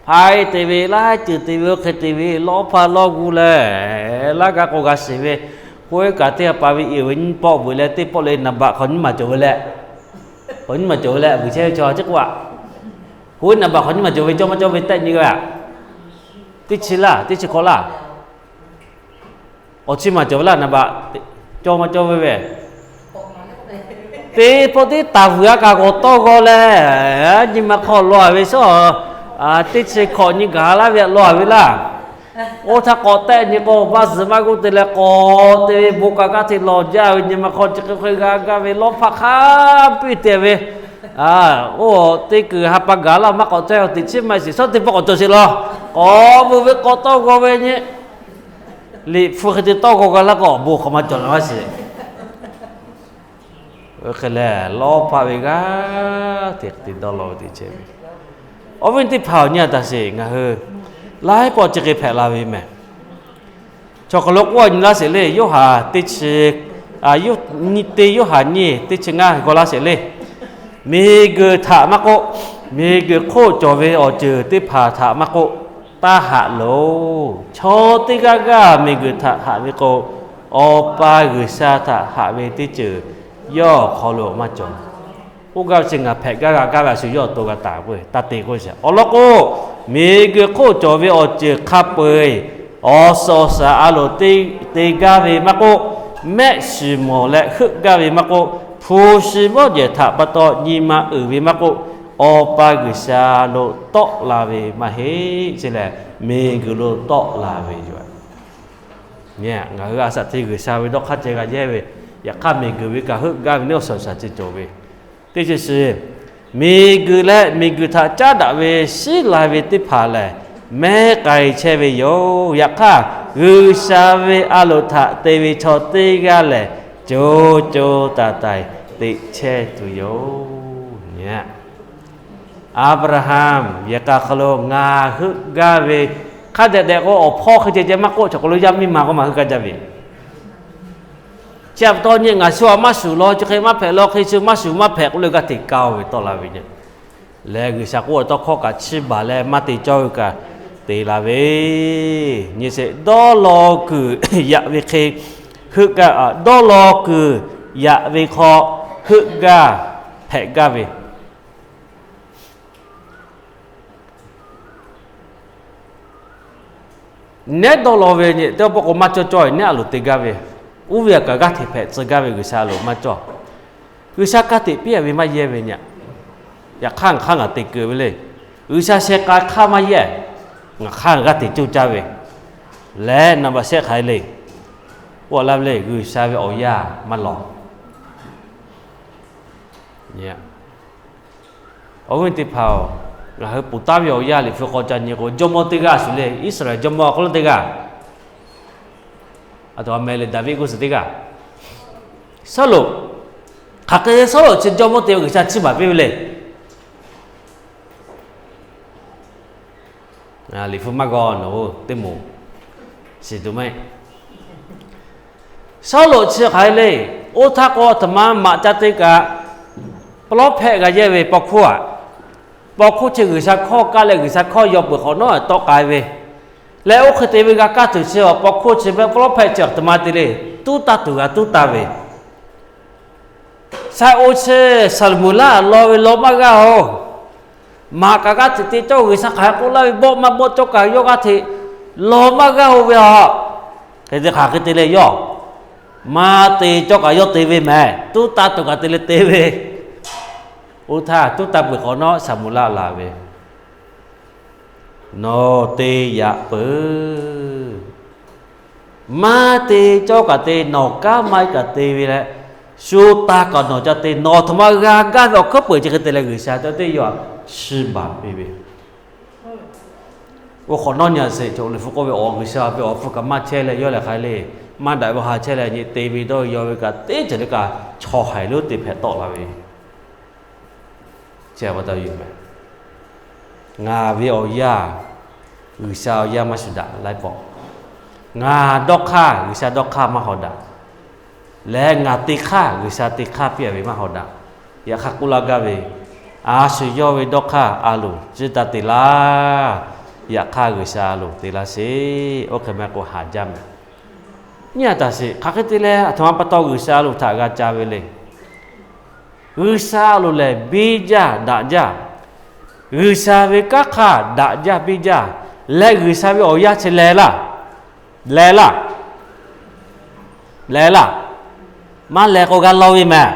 hpaˍ te ve laiˉ ceuˬ te ve, oˇ hk'e te ve, lawˇ hpaˇ lawˇ g'uˇ leh, laˇ gaˇ k'o g'a shiˍ ve, k'oˆ kaꞈ teˇ hpaˍ ve iˍ ve nyiˇ pawˆ vuiˬ leh teˇ pawˆ le naˍ baꞈ hk'awꞈ nyiˇ maˬ cawˬ ve leh, hk'awꞈ nyiˇ maˬ cawˬ ve leh vuiˬ chehˇ ve chaw chi k'oˆ a, k'oˆ ve naˍ baꞈ hk'awꞈ nyiˇ maˬ cawˬ ve cawˇ maˇ cawˇ ve tehˆ nyi g'a. Teˇ chi laˇ, teˇ chi hk'awꞈ laˇ. Awˬ chi maˬ cawˬ ve laˇ naˍ baꞈ, cawˇ maˇ cawˇ ve ve, teˇ pawˆ teˇ taˍ vuiˬ a kaꞈ g'awˬ tawˇ g'aw leh, nyi ma hk'aw law a ve shawˉ, teˇ chi hk'awꞈ nyi gaˬ laˇ ve law a ve laˇ. Oˇ htaˇ k'awꞈ tehˆ nyi k'o, baˆ zuhˬ maˇ g'uˇ te leh k'awꞈ te ve bon kaꞈ g'aˇ hteꞈ lawˬ jaˇ ve, nyi ma hk'aw chi hk'e hk'e g'a gaˇ ve lawˇ hpaˇ hk'a piˇ te ve, oˇ teˇ kuiˬ ha pa gaˬ laˇ maˇ k'awꞈ cawˇ, teˇ chi maˇ shiˍ shawˉ teˇ pawˆ k'awꞈ cawˬ sheˍ law. K'awꞈ bon ve k'awꞈ tawˇ g'aw ve nyi, liꞈ hpu hk'e te tawˇ g'aw g'a laˇ k'o awˬ bon hk'awꞈ maˇ cawˬ la maˇ shiˍ. Hk'e leh lawˇ hpaˇ ve g'aˇ hteꞈ te dawˇ law ve teˇ ceuˬ ve, awˬ viˉ teˇ hpaˍ awˬ nyi a taˍ sheˍ, ngaˬ hui laiˉ pawˆ chi hk'e hpehꞈ la ve mehˍ. Chaw hk'aw lo k'oˆ nyi laˇ sheˍ le, Yoˇhanˬ teˇ chi, teˇ Yoˇhanˬ nyiˇ teˇ chi ngaˇ g'aw laˇ sheˍ le. Miˬguiˬ htaꞈ maˇ k'oˆ, miˬguiˬ hk'oˆ cawˬ ve awˬ ceuˬ teˇ hpaˍ htaꞈ maˇ k'oˆ, taˇ haꞈ loˬ. Chaw teˇ g'aˇ g'aˇ miˬguiˬ htaꞈ haꞈ ve k'o, Awˬ pa G'uiˬsha htaꞈ haꞈ ve teˇ ceuˬ yawˇ awˬ hk'aw lo maˇ cawˬ. K'oˆ gaˇ ve chi ngaˬ hpehꞈ gaˇ g'a gaˇ ve a shu yawˇ awˬ to g'a taˍ k'o, taˇ te k'oˆ ve awˬ lawn k'o, miˬguiˬ hk'oˆ cawˬ ve awˬ ceuˬ hk'a peu-eˬ awˬ suhˍ awˬ shaˍ a loˍ te gaˇ ve maˇ k'oˆ, mehˆ shiˍ mawˬ leh heuˆ gaˇ ve maˇ k'oˆ, hpu shi mawˇ jehˬ htaꞈ pa taw nyi ma uiˍ ve maˇ k'oˆ, Awˬ pa G'uiˬsha lo tawˆ la ve maˇ heˆ. Chi lehˬ, miˬguiˬ lo tawˆ la ve yoˬ. Ngaˬ hui a shaꞈ hteˇ G'uiˬsha ve dawˇ hk'aˇ ceh g'a yehˇ ve, yaꞈ hk'aˇ miˬguiˬ ve kaꞈ heuˆ gaˇ ve neˇ awˬ suhˍ awˬ shaˍ ceh cawˬ ve, teˇ chi shiˍ, miˬguiˬ leh miˬguiˬ htaꞈ caˉ daꞈ ve shiˉ lai ve teˇ hpaˍ lehˬ, mehˉ k'ai chehˇ ve yoˬ. Yaꞈ hk'aˇ, G'uiˬsha ve a loˍ htaꞈ te ve chaw teˇ g'aˇ lehˬ, co co taiˍ taiˍ teꞈ chehˇ tuˬ yoˬ. Aˍbraˍhanˍ yehˬ k'a hk'aw lo ngaˬ heuˆ gaˇ ve hk'a dehꞈ dehꞈ k'o, awˬ hpawˇ hk'e ceh ceh maˇ k'oˆ, chaw hk'aw lo yaˇ miˇ ma k'o maˇ heuˆ gaˇ jaˇ ve. Chi pa taw nyi ngaˬ shu a maˇ shuˍ law, chi hk'e maˇ hpehꞈ law, hk'e shu maˇ shuˍ maˇ hpehꞈ k'oˆ leh g'aˇ hteꞈ kaˇ ve tawˆ la ve nyi. Leh G'uiˬsha k'oˆ ve tawˇ hkawˇ kaꞈ chiˇ baˬ leh maˇ te cawˇ ve kaꞈ te la ve, nyi sheˍ, dawˇ law kuiˬ yaꞈ ve hk'e heuˆ gaˇ, dawˇ law kuiˬ yaꞈ ve hk'aw heuˆ gaˇ hpehꞈ gaˇ ve Nehˉ dawˇ law ve nyi teˇ pawˆ k'o maˇ cawˇ cawˇ, nehˉ a loˍ te gaˇ ve, oˇ ve a kaꞈ g'aˇ hteꞈ hpehꞈ tcuh gaˇ ve G'uiˬsha a loˍ maˇ cawˇ. G'uiˬsha ka tiꞈ piˇ a ve maˇ yehˇ ve nyi. Yaꞈ hk'aˇ ngaˬ hk'aˇ ngaˬ te keu ve le. G'uiˬsha sheh k'ai hk'aˇ maˇ yehˇ. Ngaˬ hk'aˇ g'aˇ hteꞈ coˇ caˇ ve leh naˍ baꞈ shehˆ hk'aˬ hk'e le. K'oˆ laˇ ve le, G'uiˬsha ve awˬ yaˇ maˇ lawˬ. Awˬ viˉ teˇ hpaˍ-oˬ, ngaˬ hui ponˬ taˍ ve awˬ yaˇ Liꞈ hpu k'aw ca nyi k'o, jawˇmawˇ teˇ g'aˇ shuˍ le. Iˉsaˍreˍlaˆ jawˇmawˇ hk'aw lo teˇ g'aˇ, aˬ htoꞈ ma meh le, Daˍviˆ g'uˇ suhˍ teˇ g'aˇ, Sawˉluꞈ. Hk'aˬ hk'e Sawˉluꞈ chi jawˇmawˇ te ve G'uiˬsha chiˇ baˬ piˇ ve le. Liꞈ hpu maˇ g'aw nawˬ hui teˇ moˍ shiˍ tuˬ maˇ heˆ. Sawˉluꞈ chi hk'aˬ hk'e le. Oˇ htaˇ k'o, aˬ htoꞈ ma maꞈ ca te kaꞈ, pawˇ lawˉ hpehꞈ g'a yehˇ ve paw hkuˇ aꞈ. Paw hkuˇ chi G'uiˬsha hkawˇ kaˇ leh G'uiˬsha hkawˇ yaw peuˬ hk'awꞈ nawˉ tawˆ k'ai ve leh, oˇ hk'e te ve g'a kaˇ tuˬ chi awˬ paw hkuˇ chi pawˇ lawˉ hpehꞈ chi aˬ htoꞈ ma te le. Tuˉ taˇ tuˬ g'a tuˉ taˇ ve, Saˍ-oꞈ chi Saˍlaꞈ-moˍ laˇ law ve law maˇ g'aˇ-oˬ. Maꞈ kaꞈ g'aˇ hteꞈ te cawˇ, G'uiˬsha hk'aˬ hk'e k'oˆ laˇ ve bawˆ maˇ bawˆ cawˇ kaꞈ yawˇ g'aˇ hteꞈ law maˇ g'aˇ-oˬ ve a. Hk'e te hk'aˬ hk'e te leh yawˇ Maˇ te cawˇ kaꞈ yawˇ te ve mehˍ. Tuˉ tanˇ tuˬ kaꞈ te leh te ve. Oˇ htaˇ tuˉ tanˇ peuˬ hk'awꞈ nawˉ Saˍmo laˆ laˬ ve, Nawˬ te yaꞈ peuˬ. Maˇ te cawˇ kaꞈ te, nawˬ kanˉ maˇ kaꞈ te ve leh, shu tanˇ kaꞈ nawˬ ca te, nawˬ aˬ htoꞈ ma g'a gaˇ ve awˬ hkuiˉ peuˬ chi hk'e te leh G'uiˬsha cawˇ teˇ yawˇ htaꞈ chiˇ baˬ piˇ ve. Oˇ hk'awꞈ nawˉ nyi a sheˍ, chaw liꞈ hpu k'oˆ ve, awˬ G'uiˬsha ve awˬ hpu kaꞈ maˇ chehˇ leh yawˇ lehˬ hk'aˬ hk'e le, maˇ daꞈ ve ha chehˇ leh nyi te ve dawˇ yaw ve kaꞈ teˇ ceuˬ le kaꞈ chaw haiˬ lonˉ te hpehꞈ tawˆ la ve. Chi pa taw yoˬ mehˍ. Ngaˬ ve awˬ yanˇ G'uiˬsha awˬ yanˇ maˇ shuˍ daꞈ laiˉ pawˆ. Ngaˬ dawˇ hk'aˇ G'uiˬsha dawˇ hk'aˇ maˇ hawˍ daꞈ. Leh ngaˬ te hk'aˇ G'uiˬsha te hk'aˇ piˇ a ve maˇ hawˍ daꞈ. Yaꞈ hk'aˇ k'oˆ laˇ gaˇ ve, a shu yawˇ ve dawˇ hk'aˇ a loˍ ciˇ taˇ te laˇ. Yaꞈ hk'aˇ G'uiˬsha a loˍ te laˇ sheˍ. Oˇ hk'e maˇ k'o haˍ jaˇ mehˍ. Nyi a taˍ sheˍ, hk'aˬ hk'e te leh aˬ htoꞈ ma pa taw G'uiˬsha a loˍ htaꞈ g'a ca ve le. G'uiˬsha a loˍ lehˬ biˇ jaˇ daꞈ jaˇ. G'uiˬsha ve kanˉ hk'aˇ daꞈ jaˇ biˇ jaˇ. Leh G'uiˬsha ve awˬ yanˇ chi leh laˇ, leh laˇ, leh laˇ. Maˇ leh k'o g'a law ve mehˍ.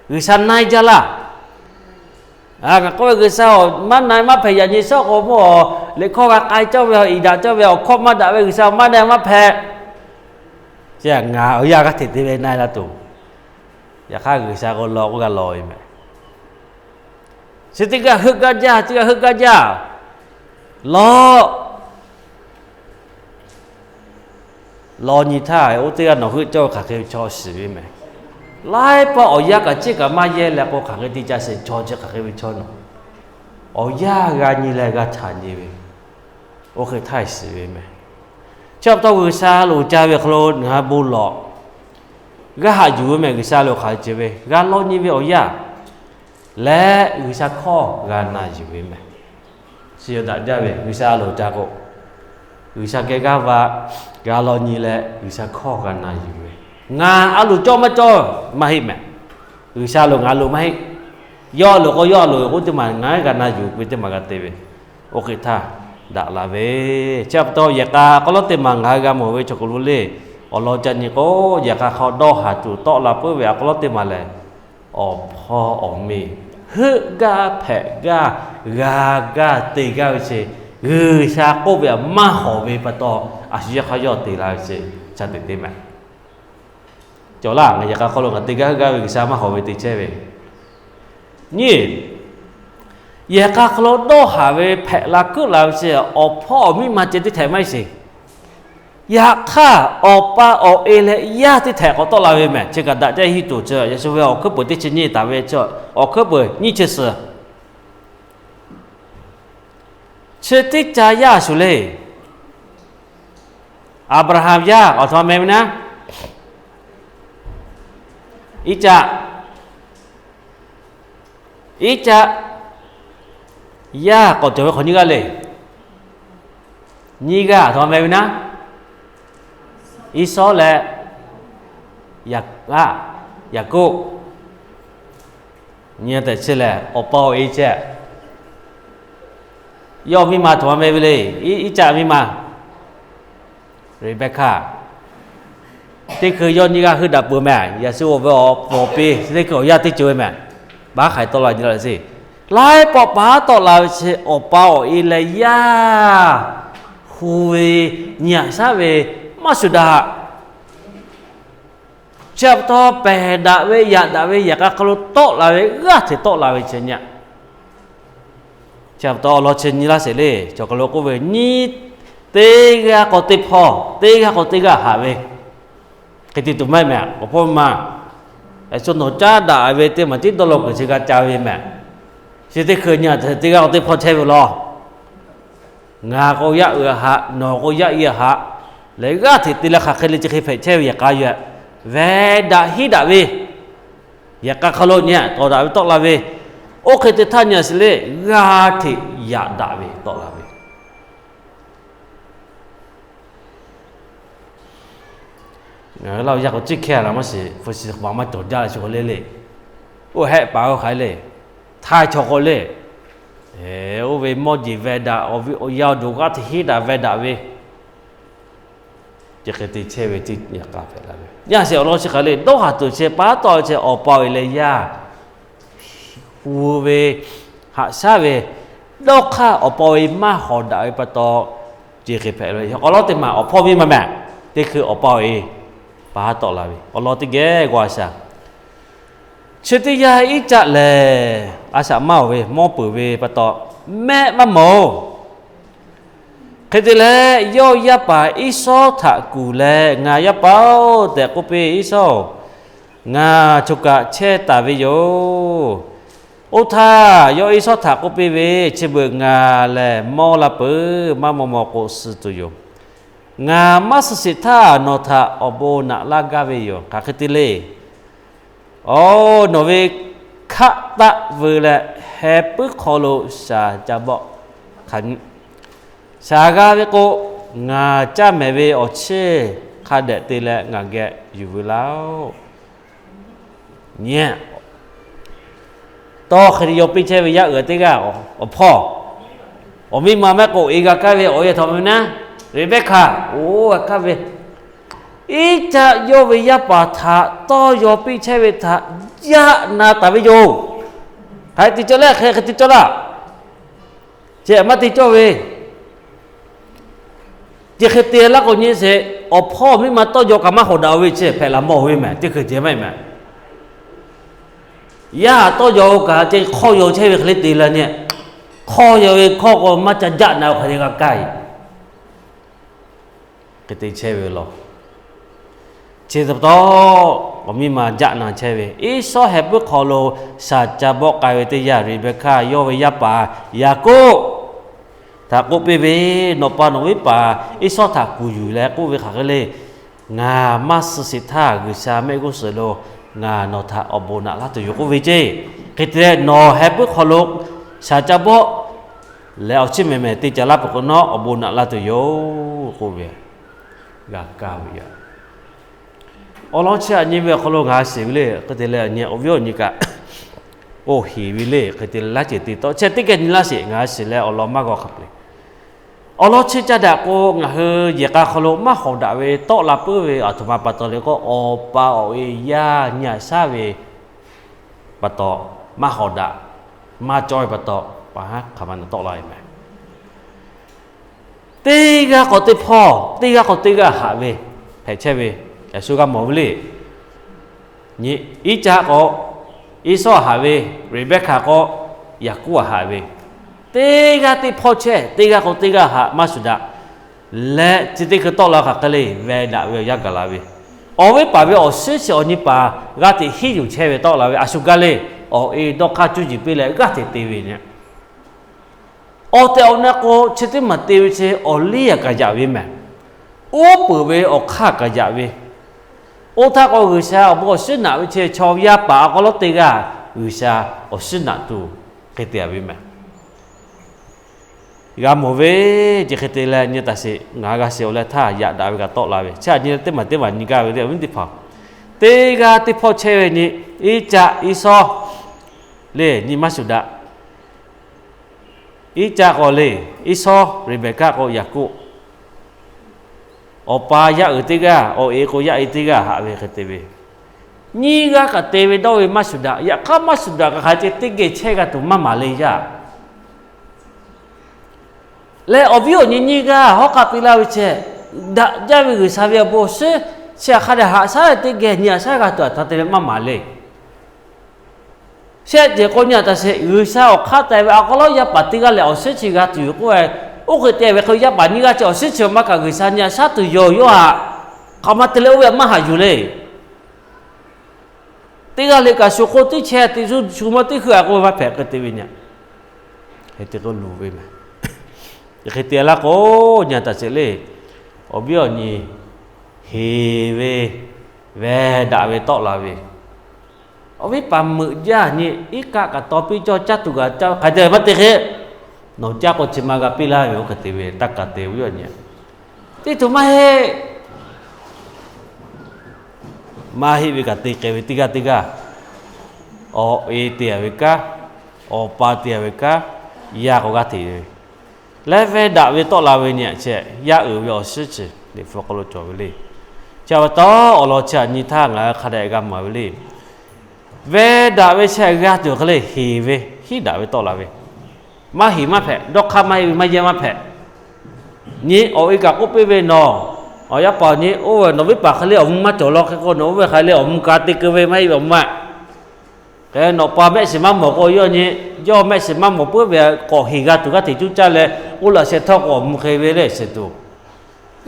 G'uiˬsha na-e jaˇ laˇ. Ngaˬ k'oˆ ve G'uiˬsha-oˬ, maˇ na-e maˇ hpehꞈ, yaꞈ nyi shawˉ k'o mvuhˇ awˬ liꞈ hkawˇ g'a k'ai cawˇ ve, iˍ daꞈ cawˇ ve awˬ hkawˇ maˇ daꞈ ve G'uiˬsha maˇ na-e maˇ hpehꞈ. Chi ngaˬ awˬ yanˇ g'aˇ hteꞈ te ve na-e la tuˬ. Yaꞈ hk'aˇ G'uiˬsha k'o law k'o g'a law ve mehˍ. Chi teˇ g'aˇ heuˆ gaˇ jaˇ, teˇ g'aˇ heuˆ gaˇ jaˇ. Lawˬ, lawˬ nyi htaˇ oˇ teˇ g'aˇ nawˬ heuˆ cawˇ ve hk'aˬ hk'e ve chaw shiˍ ve mehˍ. Laiˉ pawˆ awˬ yanˇ kaꞈ ciˉ kaꞈ maˇ yehˇ leh k'o hk'aˬ hk'e te ca sheˍ, chaw chi hk'aˬ hk'e ve chaw nawˬ. Awˬ yanˇ g'a nyi leh g'a htaꞈ nyi ve, oˇ hk'e htaˇ shiˍ ve mehˍ. Chi pa taw G'uiˬsha loˍ ca ve awˬ hk'aw lo ngaˬ hui bon lawˬ g'a haꞈ yuˬ ve mehˍ. G'uiˬsha loˍ hk'aˬ hk'e ceuˬ ve g'a law nyi ve awˬ yanˇ leh G'uiˬsha hkawˇ g'a na yuˬ ve mehˍ. Chi daꞈ jaˇ ve G'uiˬsha loˍ ca k'o, G'uiˬsha geh g'aˇ va g'a law nyi leh G'uiˬsha hkawˇ g'a na yuˬ ve. Ngaˬ a loˍ cawˇ maˇ cawˇ maˇ heˆ mehˍ. G'uiˬsha loˍ ngaˬ loˍ maˇ heˆ. Yawˇ loˍ k'o yawˇ loˍ k'oˆ teˇ maˬ ngaˬ g'a na yuˬ ve teˇ maˬ g'a te ve. Oˇ hk'e htaˇ daꞈ la ve. Chi pa taw yehˬ k'a hk'aw lo teˇ maˬ ngaˬ hui g'a mawˬ ve chaw hk'aw lo le, awˬ lawn ca nyi k'o, yehˬ k'a hk'aw dawˇ haˍ tuˬ tawˆ la puiˉ ve awˬ hk'aw lo teˇ maˬ lehˬ, awˬ hpawˇ awˬ miˇ heuˆ gaˇ hpehꞈ gaˇ g'a gaˇ te gaˇ ve chi, G'uiˬsha k'oˆ ve maˇ hawˍ ve pa taw, a shu yawˇ hk'aˇ yawˇ te la ve chi, ca te te mehˍ. Cawˬ laˇ, ngaˬ yehˬ k'a hk'aw lo ngaˬ te gaˇ heuˆ gaˇ ve G'uiˬsha maˇ hawˍ ve te chehˇ ve. Nyi, yehˬ k'a hk'aw lo dawˇ haˍ ve hpehꞈ la keuˆ la ve chi, awˬ hpawˇ awˬ miˇ ma ceh teˇ htehꞈ maˇ heˆ sheˍ. Yaꞈ hk'aˇ, awˬ pa awˬ e leh yaˇ teˇ htehꞈ k'awꞈ tawˆ la ve mehˍ. Chi kaꞈ daꞈ jaˇ hiˆ tuˬ chi, Yeˍsuˆ ve awˬ hkuiˉ peuˬ teˇ chi nyiˇ taˍ ve chi, awˬ hkuiˉ peuˬ nyiˇ chi suhˍ. Chi teˇ ca yaˇ shuˍ le. Aˍbraˍhanˍ yaˇ awˬ htoꞈ ma meh ve naˉ, Iˉcaˆ. Iˉcaˆ yaˇ k'awꞈ cawˬ ve hk'awꞈ nyiˇ g'aˇ le. Nyiˇ g'aˇ aˬ htoꞈ ma meh ve naˉ, Iˉsawˉ leh Yaˍ, Yaˍkoˆ. Nyi tehꞈ chi lehˬ, awˬ pa awˬ e chehˇ. Yawˇ miˇ ma aˬ htoꞈ ma meh ve le. Iˉcaˆ miˇ ma Reˍbehˇkaˆ. Teˇ hkui yawˇ nyiˇ g'aˇ heuˆ daꞈ peuˬ mehˍ. Yeˍsuˆ oˇ ve awˬ pon awˬ piˇ teˇ hkui awˬ yanˇ teˇ ceuˬ ve mehˍ. Baˆ hk'aiˍ tawˆ la nyi la sheˍ. Laiˉ pawˆ paˉ tawˆ la ve chi awˬ pa awˬ e leh yaˇ hu ve nyi aꞈ shaˉ ve maˇ shuˍ daꞈ. Chi pa taw pehˬ daꞈ ve yaꞈ daꞈ ve yehˬ k'a hk'aw lo tawˆ la ve g'aˇ hteꞈ tawˆ la ve chi nyi aꞈ. Chi pa taw awˬ lawn chi nyi laˇ sheˍ le. Chaw hk'aw lo k'oˆ ve nyi, teˇ g'aˇ k'aw teˇ hpawˇ, teˇ g'aˇ k'aw teˇ g'aˇ haꞈ ve, hk'e te tuˬ maˇ heˆ mehˍ. Awˬ hpawˇ ma, aˬ shu nawˬ caˉ daꞈ ve teˇ maˬ tiˉ dawˇ law kuiˬ chi g'a ca ve mehˍ. Chi teˇ hkui nyi aꞈ teˇ g'aˇ k'aw teˇ hpawˇ chehˇ ve law. Ngaˬ k'o yaˇ uiˍ haꞈ, nawˬ k'o yaˇ i haꞈ, leh g'aˇ hteꞈ te leh hk'aˬ hk'e le chi hk'e hpehꞈ chehˇ ve yehˬ k'a yoˬ. Vehˬ daꞈ hiˉ daꞈ ve yehˬ k'a hk'aw lo nyi aꞈ tawˍ daꞈ ve tawˆ la ve, oˇ hk'e te htaˇ nyi aꞈ shiˍ le, g'aˇ hteꞈ yaꞈ daꞈ ve tawˆ la ve. Ngaˬ hui Laˇ huˍ yaˇ k'o ciˉ hkehˇ la maˇ shiˍ, hpu shi hk'aˬ ma maˇ cawˬ jaˇ la shu k'o le le. Oˇ hehˆ paˍ oˇ hk'aˬ le, htaiˇ chaw k'o le. Oˇ ve mawˇ jeˬ vehˬ daꞈ, awˬ viˉ awˬ yaˇ awˬ duˬ g'aˇ hteꞈ hiˉ daꞈ vehˬ daꞈ ve. Chi hk'e te chehˇ ve teˇ yanˇ k'a hpehꞈ la ve, yaˇ shehˍ awˬ lawn chi hk'aˬ le, dawˇ haˍ tuˬ chi pa taw chi awˬ pa awˬ e leh yaˇ hu ve, haꞈ shaˉ ve, dawˇ hk'aˇ awˬ pa awˬ e maˇ hawˍ daꞈ ve pa taw, chi hk'e hpehꞈ ve. Awˬ lawn teˇ maˬ awˬ hpawˇ miˇ ma mehˍ, teˇ hkui awˬ pa awˬ e pa taw la ve awˬ lawn teˇ geh g'a shaˍ. Chi teˇ yanˇ Iˉcaˆ lehˬ, a shaꞈ maˇ oˬ ve mawˇ peuˬ ve pa taw, mehˆ maˇ mawˬ oˬ. Hk'e te leh, yawˇ yaˇ paˍ Iˉsawˇ htaꞈ kuˬ leh, Ngaˬ yaˇ paˍ-oˬ tehꞈ k'oˆ piˇ, Iˉsawˇ-oˬ, ngaˬ choˬ kaꞈ chehˇ taˍ ve yoˬ. Oˇ htaˇ yawˇ Iˉsawˇ htaꞈ k'oˆ piˇ ve, Chi beuꞈ ngaˬ lehˬ mawˇ la peuˬ, maˇ maw maw k'o suh tuˬ yoˬ. Ngaˬ maˇ suh sheˍ htaˇ nawˬ htaꞈ awˬ bon naꞈ laˇ gaˇ ve yoˬ. Hk'aˬ hk'e te le. Oˬ, nawˬ ve hkaˆ taˆ veu leh heh puiˉ hk'aw lo shaˍ ca bawˆ hk'aˬ nyi shaˍ g'a ve k'o, ngaˬ caˇ mehˍ ve awˬ chiˇ hk'a dehꞈ te leh ngaˬ geh yuˬ veu laˇ-oˆ. Nyi, tawˇ hk'e te yaw piˇ chehˇ ve yaˇ uiˍ teˇ g'aˇ, awˬ hpawˇ, awˬ miˇ ma mehˆ k'o e g'a kaˇ ve awˬ e htaꞈ meh naˉ, Reˍbehˇhkaˍ oˬ g'a kaˇ ve, Iˉcaˆ yawˇ ve yaˇ paˍ htaꞈ tawˇ yaw piˇ chehˇ ve htaꞈ yaˆ na taˍ ve yoˬ. Hk'aˬ hk'e te cawˇ leh hk'e hk'e te cawˇ laˇ. Chi maˇ te cawˇ ve, chi hk'e te laˇ k'o nyi sheˍ, awˬ hpawˇ miˇ ma tawˇ yaw kaꞈ maˇ hawˍ daꞈ ve chi hpehꞈ la mawˬ ve mehˍ, teˇ hkui ceh maˇ heˆ mehˍ. Yaˇ tawˇ yaw kaꞈ ceh hk'awˇ yaw chehˇ ve hk'e le te la nyi, hk'awˇ yaw ve hkawˇ k'o maˇ ca jaˆ na ve hk'aˬ hk'e g'a kaˇ e. Hk'e te chehˇ ve law. Chi pa taw, awˬ miˇ ma jaˆ na chehˇ ve, Iˉsawˇ heh puiˉ hk'aw lo shaˍ ca bawˆ k'ai ve teˇ yanˇ, Reˍbehˇhkaˇ yawˇ ve yaˇ paˍ Yaˍkoˆ htaꞈ k'oˆ piˇ ve, Nawˬ pa nawˬ viˉ paˍ Iˉsawˇ htaꞈ kuˬ yuˬ leh k'oˆ ve hk'aˬ hk'e le, Ngaˬ maˇ suh sheˍ htaˇ G'uiˬsha mehˆ g'uˇ suhˍ lo ngaˬ nawˬ htaꞈ awˬ bon naꞈ laˇ tuˬ yoˬ k'oˆ ve ceˇ. Hk'e te leh nawˬ heh puiˉ hk'aw lo shaˍ ca bawˆ leh awˬ chiˇ mehˍ mehˍ te ca laˇ peuˬ k'o nawˉ awˬ bon naꞈ laˇ tuˬ yoˬ k'oˆ ve, g'a kaˇ ve yoˬ. Awˬ lawn chi aꞈ nyi ve awˬ hk'aw lo ngaˬ shiˍ ve le, hk'e te leh nyi awˬ viˉ awˬ nyi kaꞈ oˇ heˍ ve le, hk'e te leh laˇ ceuˬ te tawˆ chehˇ teˇ geh nyi laˇ sheˍ, ngaˬ shiˍ leh awˬ lawn maˇ g'aw hk'a peu-eˬ. Awˬ lawn chi ca daꞈ k'o, ngaˬ hui yehˬ k'a hk'aw lo maˇ hawˍ daꞈ ve tawˆ la puiˉ ve aˬ htoꞈ ma pa taw le k'o, awˬ pa awˬ e yaˇ nyi aꞈ shaˉ ve pa taw, maˇ hawˍ daꞈ, maˇ cawˇ ve pa taw, pa haˉ hk'aˬ ma na tawˆ la ve mehˍ. Teˇ g'aˇ k'awꞈ teˇ hpawˇ, teˇ g'aˇ k'awꞈ teˇ g'aˇ haꞈ ve hpehꞈ chehˇ ve, yaꞈ shu g'a mawˬ ve le. Nyi, Iˉcaˆ k'o Iˉsawˇ haꞈ ve, Reˍbehˇhkaˍ k'o Yaˍkoˆ haꞈ ve, teˇ g'aˇ teˇ hpawˇ chehˇ, teˇ g'aˇ k'o teˇ g'aˇ haꞈ maˇ shuˍ daꞈ. Leh chi teˇ hkui tawˆ la hk'aˬ hk'e le, veh daꞈ ve awˬ yanˇ gaˬ la ve, awˬ viˉ paˍ ve awˬ suhˉ chi awˬ nyi paˍ g'aˇ hteꞈ hiˉ yuˬ chehˇ ve tawˆ la ve, a shu gaˇ le, awˬ e dawˇ hk'aˇ cuˇ yiˍ piˇ leh g'aˇ hteꞈ te ve nyi. Awˬ tehˬ awˬ na k'o chi teˇ maˬ te ve chi awˬ liˇ aꞈ kaꞈ yaꞈ ve mehˍ. Uˉ peunˍ ve awˬ hk'aˇ kaꞈ yaꞈ ve. Oˇ htaˇ k'o G'uiˬsha awˬ bon awˬ shiˉ naꞈ ve chi chaw yaˇ paˍ a k'aw lawˉ teˇ g'aˇ G'uiˬsha awˬ shiˉ naꞈ tuˬ hk'e te ve mehˍ. G'a mawˬ ve, chi hk'e te leh nyi taˍ sheˍ, ngaˬ g'a shiˍ-oˬ leh htaˇ yaꞈ daꞈ ve kaꞈ tawˆ la ve, chi aꞈ nyi teˇ maˬ teˇ maˬ nyi gaˇ ve le, awˬ viˉ teˇ hpaˍ. Teˇ g'aˇ teˇ hpawˇ chehˇ ve nyi, Iˉcaˆ, Iˉsawˇ le, nyi maˇ shuˍ daꞈ. Iˉcaˆ k'o le, Iˉsawˇ, Reˍbehˍkaˆ k'o Yaˍkoˆ. Awˬ pa yaˇ uiˍ teˇ g'aˇ, awˬ e k'o yaˇ e teˇ g'aˇ haꞈ ve hk'e te ve. Nyiˇ g'aˇ kaꞈ te ve dawˇ ve maˇ shuˍ daꞈ. Yaꞈ hk'aˇ maˇ shuˍ daꞈ kaꞈ hk'a ceh teˇ geh chehˇ g'a tuˬ maˇ maˍ le yaˇ. Leh awˬ viˉ awˬ nyi nyiˇ g'aˇ hawˉ k'aˆ piˇ laˇ ve chehˇ, daꞈ jaˇ ve G'uiˬsha ve awˬ bon awˬ shiˉ chi hk'a dehꞈ haꞈ shaˉ ve teˇ geh nyi aꞈ shaˉ g'a tuˬ aꞈ htaꞈ te ve maˇ maˍ le. Shehˆ ceuˬ k'o nyi aꞈ taˍ sheˍ, G'uiˬsha awˬ hk'aˇ te ve a k'aw lawˉ yaˇ paˍ teˇ g'aˇ lehˬ awˬ shiˉ chi g'a tuˬ yoˬ k'oˆ ve, oˇ hk'e te ve hk'e yaˇ paˍ nyiˇ g'aˇ chi awˬ shiˉ chi maˇ kaꞈ G'uiˬsha nyi aꞈ shaˉ tuˬ yoˬ. Yawˇ htaꞈ hk'aˬ ma te leh oˇ ve maˇ haꞈ yuˬ le. Teˇ g'aˇ le kaꞈ shu k'o teˇ chehˇ te shu shu maˇ teˇ hkui a k'oˆ ve maˇ hpehꞈ hk'e te ve nyi aꞈ. Hk'e te k'o luˬ ve mehˍ. Hk'e te laˇ k'o nyi aꞈ taˍ sheˍ le, awˬ viˉ awˬ nyi heˍ ve, veh daꞈ ve tawˆ la ve, awˬ viˉ paˍ meuꞈ jaˇ nyi iˉ kaˆ kaꞈ taw piˇ cawˇ caˇ tuˬ kaꞈ caˇ hk'aˬ hk'e te maˇ te hk'e, nawˬ caˇ k'o chi ma g'a piˇ laˇ ve oˇ hk'e te ve taˇ kaꞈ te ve awˬ nyi. Teˇ tuˬ maˇ heˆ. Maˇ heˆ ve kaꞈ te k'ai ve teˇ g'aˇ teˇ g'aˇ, awˬ e te a ve kanˉ, awˬ pa te a ve kanˉ, yaˇ k'o g'aˇ hteꞈ ve leh veh daꞈ ve tawˆ la ve nyi aꞈ chehˇ, yaˇ uiˍ ve awˬ shiˉ chi Liꞈ hpu hk'aw lo cawˬ ve le. Chi pa taw awˬ lawn chi aꞈ nyi htaˇ ngaˬ hui hk'a dehꞈ g'a mawˬ ve le. Veh daꞈ ve chi g'a tuˬ hk'e le, heˍ ve hiˉ daꞈ ve tawˆ la ve, maˇ heˍ maˇ hpehꞈ, dawˇ hk'aˇ maˇ heˆ ve maˇ yehˇ maˇ hpehꞈ. Nyi awˬ e kaꞈ k'oˆ piˇ ve, nawˬ awˬ yaˇ paˍ nyi oˇ ve nawˬ viˉ paˍ hk'e le awˬ mvuh maˇ cawˬ law hk'e k'o, nawˬ oˇ ve hk'e le awˬ mvuh ka te keu ve maˇ heˆ ve awˬ mvuh maˇ. Hk'e nawˬ pa mehˆ shiˍ maˇ mawˬ k'o, yawˇ nyi, yawˇ mehˆ shiˍ maˇ mawˬ puiˉ ve k'awꞈ heˍ g'a tuˬ g'aˇ hteꞈ cuˇ caˇ leh, oˇ laꞈ sheh htawˇ k'o awˬ mvuh hk'e ve le shehˍ tuˬ,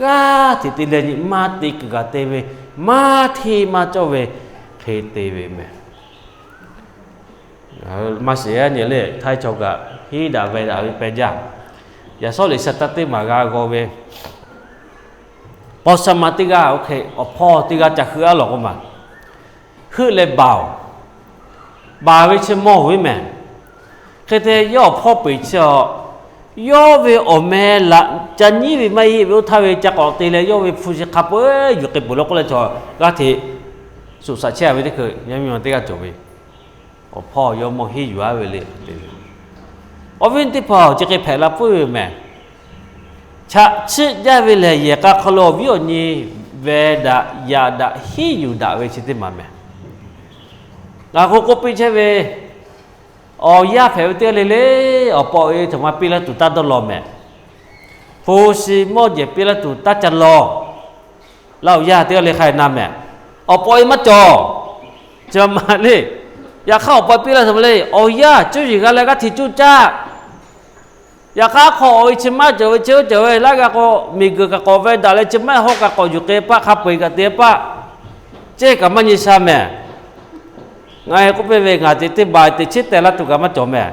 g'aˇ hteꞈ te leh nyi maˇ te kuiˬ kaꞈ te ve, maˇ hteˇ maˇ cawˇ ve hk'e te ve meh. Maˇ shiˍ yaˇ nyi le, htaiˇ chaw kaꞈ hiˉ daꞈ veh daꞈ ve peh jaˇ. Yaꞈ shawˉ liꞈ shaˍ taˇ teˇ maˬ g'a g'aw ve, paw sha ma teˇ g'aˇ oˇ hk'e awˬ hpawˇ teˇ g'aˇ ca heuˆ aˉ lawˬ k'o maˬ, heuˆ leh baˬ oˬ. Baˬ ve chi mawˬ ve mehˬ. Hk'e te yawˇ awˬ hpawˇ peˬ chi a, yawˇ ve awˬ meh laꞈ ca nyiˉ ve maˇ heˆ ve oˇ htaˇ ve ca k'awꞈ te leh yawˇ ve hpu shi hk'a peu-eˬ yuˬ k'ai peuˬ law k'oˆ leh chaw g'aˇ hteꞈ suꞈ shaꞈ chehˇ ve teˇ hkui yaˇ miˇ ma teˇ g'aˇ cawˬ ve. Awˬ hpawˇ yawˇ mawˇ henˇ yuˬ aˉ ve le. Awˬ viˉ teˇ hpaˍ-oˬ, chi hk'e hpehꞈ la puiˉ ve mehˬ. Chaꞈ chiˆ jaˇ ve lehˬ, yehˬ k'a hk'aw lo awˬ viˉ awˬ nyi veh daꞈ, yaꞈ daꞈ, hiˉ yuˬ daꞈ ve chi teˇ maˬ mehˬ. Ngaˬ k'o k'oˆ piˇ chehˇ ve, awˬ yaˇ hpehꞈ ve teˇ g'aˇ le le, awˬ pa awˬ e htaꞈ ma piˇ laˇ tuˬ taˇ dawˇ law mehˬ. Hpu shi mawˇ jehˬ piˇ laˇ tuˬ taˇ ca law. Laˇ awˬ yaˇ teˇ g'aˇ le hk'a na mehˬ. Awˬ pa awˬ e maˇ cawˬ. Chi ma le. Yaꞈ hk'aˇ awˬ pa piˇ laˇ tuˬ ma le, awˬ yaˇ cuˇ yiˍ g'a leh g'aˇ hteꞈ cuˇ caˇ. Yaꞈ hk'aˇ hk'aw awˬ e chi maˇ cawˬ ve, chi oˇ cawˬ ve laˇ g'a k'o, miˬguiˬ kaꞈ k'awꞈ veh daꞈ leh chi maˇ hawˇ kaꞈ k'awꞈ yuˬ k'ai paˆ, hk'a peu-eˬ kaꞈ te paˆ, ceˇ kaꞈ maˇ nyi sha mehˬ. Ngaˬ hui k'oˆ piˇ ve, ngaˬ teꞈ teˇ ba teꞈ chiˉ teh laˇ tuˬ kaꞈ maˇ cawˬ mehˬ.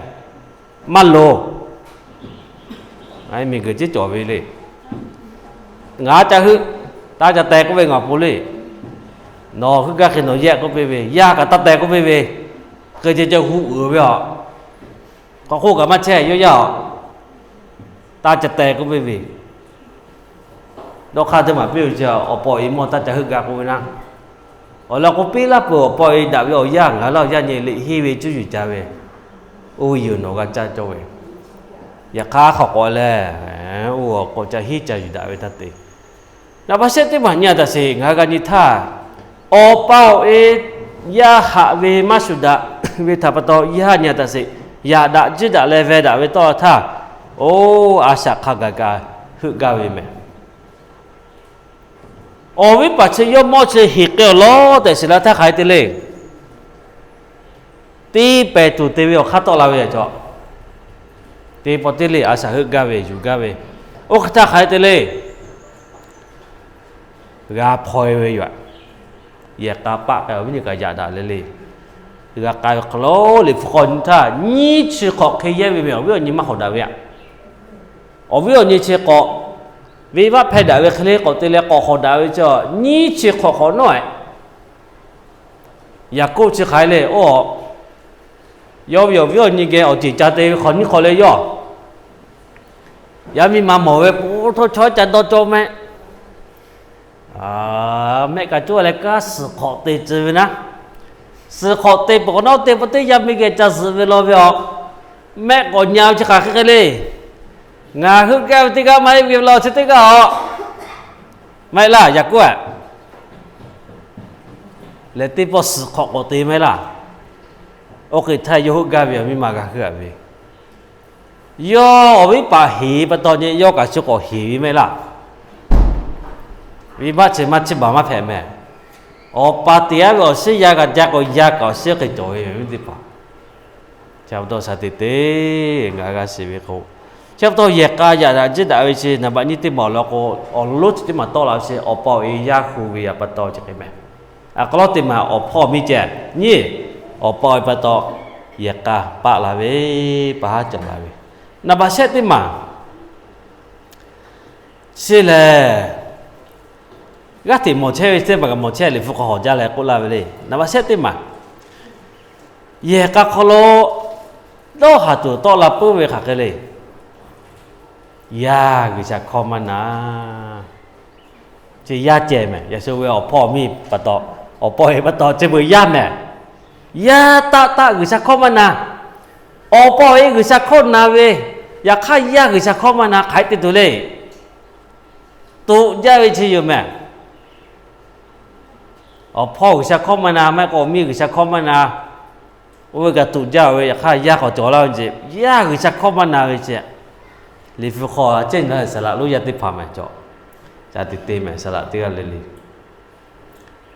Maˇ loˍ. Miˬguiˬ ceˇ cawˬ ve le. Ngaˬ ca heuˆ, taˇ ca teh k'oˆ ve ngaˬ awˬ pon le. Nawˬ heuˆ gaˇ hk'e nawˬ yehˆ k'oˆ piˇ ve, yaˇ kaꞈ taˇ teh k'oˆ piˇ ve, hk'e ceh ceh hu uiˍ ve a. K'awꞈ hk'oˆ kaꞈ maˇ chehˇ, yawˇ yaˇ a, taˇ ca teh k'oˆ piˇ ve. Dawˇ hk'aˇ teˇ maˬ piˇ ve chi, awˬ pa awˬ e mawˇ taˇ ca heuˆ gaˇ k'oˆ ve naˉ. Awˬ lawn k'o, piˇ laˇ peuˬ awˬ pa awˬ e daꞈ ve awˬ yaˇ ngaˬ laˇ awˬ yaˇ nyi liꞈ henˇ ve cuˇ yiˍ ca ve, oˇ ve yehˬ nawˬ g'a caˇ cawˇ ve. Yaꞈ hk'aˇ hk'aw k'awꞈ leh, oˇ awˬ k'awꞈ ca henˇ ca yuˬ daꞈ ve taˇ te. Naˍ baˆ shehˆ teˇ maˬ nyi a taꞈ sheˍ, ngaˬ hui g'a nyi htaˇ, awˬ pa awˬ e yaˇ haꞈ ve maˇ shuˍ daꞈ ve htaꞈ pa taw yaˇ nyi a taꞈ sheˍ, yaꞈ daꞈ jiˇ daꞈ leh veh daꞈ ve tawˇ htaˇ, oˇ a shaꞈ hk'a gaˬ kaꞈ heuˆ gaˇ ve mehˬ. Awˬ viˉ paˍ chi yawˇ mawˇ chi heˍ k'ai awˬ lawn tehꞈ shiˍ la htaˇ hk'aˬ hk'e te le. Teˇ pehˍ tuˬ te ve awˬ hk'aˇ tawˆ la ve yaꞈ cawˬ. Teˇ pawˆ teˇ le a shaꞈ heuˆ gaˇ ve yuˬ gaˇ ve, oˇ hk'e htaˇ hk'aˬ hk'e te le. G'a hpaw e ve yoˬ. Yehˬ k'a paˆ k'ai awˬ viˉ nyi kaꞈ yaꞈ daꞈ le le. G'a k'ai ve hk'aw lo liꞈ hpu hk'aw nyi htaˇ nyiˇ chi hk'awꞈ hk'e yehˇ ve mehˬ, awˬ viˉ awˬ nyi maˇ hawˍ daꞈ ve aꞈ. Awˬ viˉ awˬ nyi chi k'awꞈ, venˇ baˆ hpehˇ daꞈ ve hk'e le k'awꞈ te leh k'awꞈ hawˍ daꞈ ve chi, nyiˇ chi hk'awꞈ hk'awꞈ nawˉ e. Yaˍkoˆ chi hk'aˬ hk'e le, oˇ, yawˇ ve awˬ viˉ awˬ nyi geh awˬ ceˬ ca te ve hk'awꞈ nyiˇ hk'awꞈ leh yawˇ, yaˇ miˇ ma mawˬ ve po htawˇ chaw ca dawˇ cawˇ mehˆ. Mehˆ kaꞈ cawˇ leh kanˉ suhˍ hk'awꞈ te tcuh ve naˉ. Suhˍ hk'awꞈ te peuˬ k'awꞈ nawˉ te pawˆ teˇ yaˇ miˇ geh ca zuhꞈ ve law ve aꞈ. Mehˆ k'awꞈ nya ve chi hk'aˬ hk'e hk'e le. Ngaˬ heuˆ gaˇ ve teˇ g'aˇ maˇ heˆ ve law chi teˇ g'aˇ aꞈ. Maˇ heˆ laˇ, Yaˍkoˆ aꞈ. Lehˬ teˇ pawˆ suhˍ hk'awꞈ k'awꞈ te maˇ heˆ laˇ. Oˇ hk'e htaˇ yawˇ heuˆ gaˇ ve awˬ miˇ ma g'a heuˆ a ve. Yawˇ awˬ viˉ paˍ heˍ pa taw nyi yawˇ kaꞈ chi k'awꞈ heˍ ve maˇ heˆ laˇ. Venˇ baˆ chi maˇ chiˇ baˬ maˇ hpehꞈ mehˬ. Awˬ pa te aˉ ve awˬ shinˉ yaˇ g'a jaˇ k'o, yaˇ kaꞈ awˬ shinˉ hk'e cawˬ ve mehˬ viˉ teˇ hpaˍ. Chi pa taw shaˍ te te ngaˬ g'a shiˍ ve k'o, chi pa taw yehˬ k'a yaꞈ daꞈ jiˇ daꞈ ve chi naˍ baˆ nyiˇ teˇ maˬ awˬ lawn k'o, awˬ lonˉ chi teˇ maˬ tawˆ la ve chi awˬ pa awˬ e yaˇ hu ve yaꞈ pa taw chi hk'e mehˬ. Aˬ hk'aw lo teˇ maˬ awˬ hpawˇ miˇ ceh nyi, awˬ pa awˬ e pa taw yehˬ k'a paˆ la ve, pa haˉ cawˬ la ve. Naˍ baˆ shehˆ teˇ maˬ chi lehˬ, g'aˇ hteꞈ mawˬ chehˇ ve teˇ maˬ kaꞈ mawˬ chehˇ liꞈ hpu hk'aw hawˬ jaˇ leh k'oˆ laˇ ve le. Naˍ baˆ shehˆ teˇ maˬ, yehˬ k'a hk'aw lo dawˇ haˍ tuˬ tawˆ la puiˉ ve hk'aˬ hk'e le. Yaˇ G'uiˬsha hkawˇ maˇ na. Chi yaˇ ceh mehˬ, yaꞈ shu ve awˬ hpawˇ miˇ pa taw, awˬ pa awˬ e pa taw chi beuꞈ yaˇ mehˬ. Yaˇ taˆ taˆ G'uiˬsha hkawˇ maˇ na. Awˬ pa awˬ e G'uiˬsha hkawˇ na ve, yaꞈ hk'aˇ yaˇ G'uiˬsha hkawˇ maˇ na hk'aˬ hk'e te tuˬ le. toꞈ jaˇ ve chi yoˬ mehˬ. Awˬ hpawˇ G'uiˬsha hkawˇ maˇ na, maˇ heˆ k'o awˬ miˇ G'uiˬsha hkawˇ maˇ na, oˇ ve kaꞈ toꞈ jaˇ ve. Yaꞈ hk'aˇ yaˇ k'awꞈ cawˬ laˇ ve ce, yaˇ G'uiˬsha hkawˇ maˇ na ve ce. Liꞈ hpu hk'aw ceh na saˍ laꞈ lonˉ yaˇ teˇ hpaˍ mehˬ cawˬ, ca te te mehˬ saˍ laꞈ teˇ g'aˇ le le.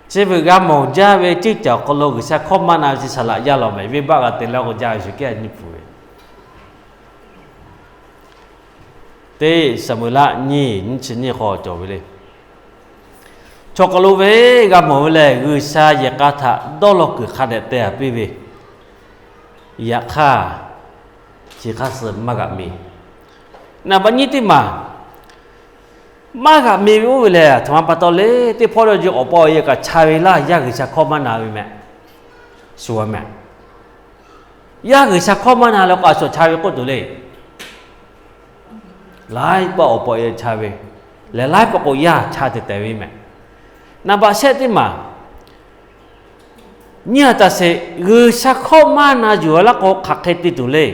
Chi beuꞈ g'a mawˬ jaˇ ve ceuˇ caˬ awˬ hk'aw lo G'uiˬsha hkawˇ maˇ na ve chi saˍ laꞈ yaˇ lawˬ mehˬ. Venˇbaˆ g'a te laˇ k'o jaˇ ve shu kehˉ nyiˇ pfuhˍ ve. Teˇ Saˍmo-eˍlaˆ nyiˇ, nyiˇ chi nyiˇ hk'aw cawˬ ve le. Chaw hk'aw lo ve g'a mawˬ ve lehˬ, G'uiˬsha yehˬ k'a htaꞈ dawˇ law kuiˬ hk'a dehꞈ teh a piˇ ve. Yaꞈ hk'aˇ, chi hk'aˇ suh maˇ g'aꞈ mi. Naˍ baˆ nyiˇ teˇ maˬ maˇ g'aꞈ mi ve oˇ ve lehˬ, aˬ htoꞈ ma pa taw le. Teˇ hpawˇ dawˇ ji awˬ pa awˬ e kaꞈ cha ve laˇ, yaˇ G'uiˬsha hkawˇ maˇ na ve mehˬ. Shu a mehˬ. Yaˇ G'uiˬsha hkawˇ maˇ na leh k'o, a shuˍ cha ve k'oˆ tuˬ le. Laiˉ pawˆ awˬ pa awˬ e cha ve, lehˬ laiˉ pawˆ k'o yaˇ cha te tehˬ ve mehˬ. Naˍ baˆ shehˆ teˇ maˬ nyiˇ a taꞈ sheˍ, G'uiˬsha hkawˇ maˇ na yuˬ a laˇ k'o, hk'aˬ hk'e te tuˬ le.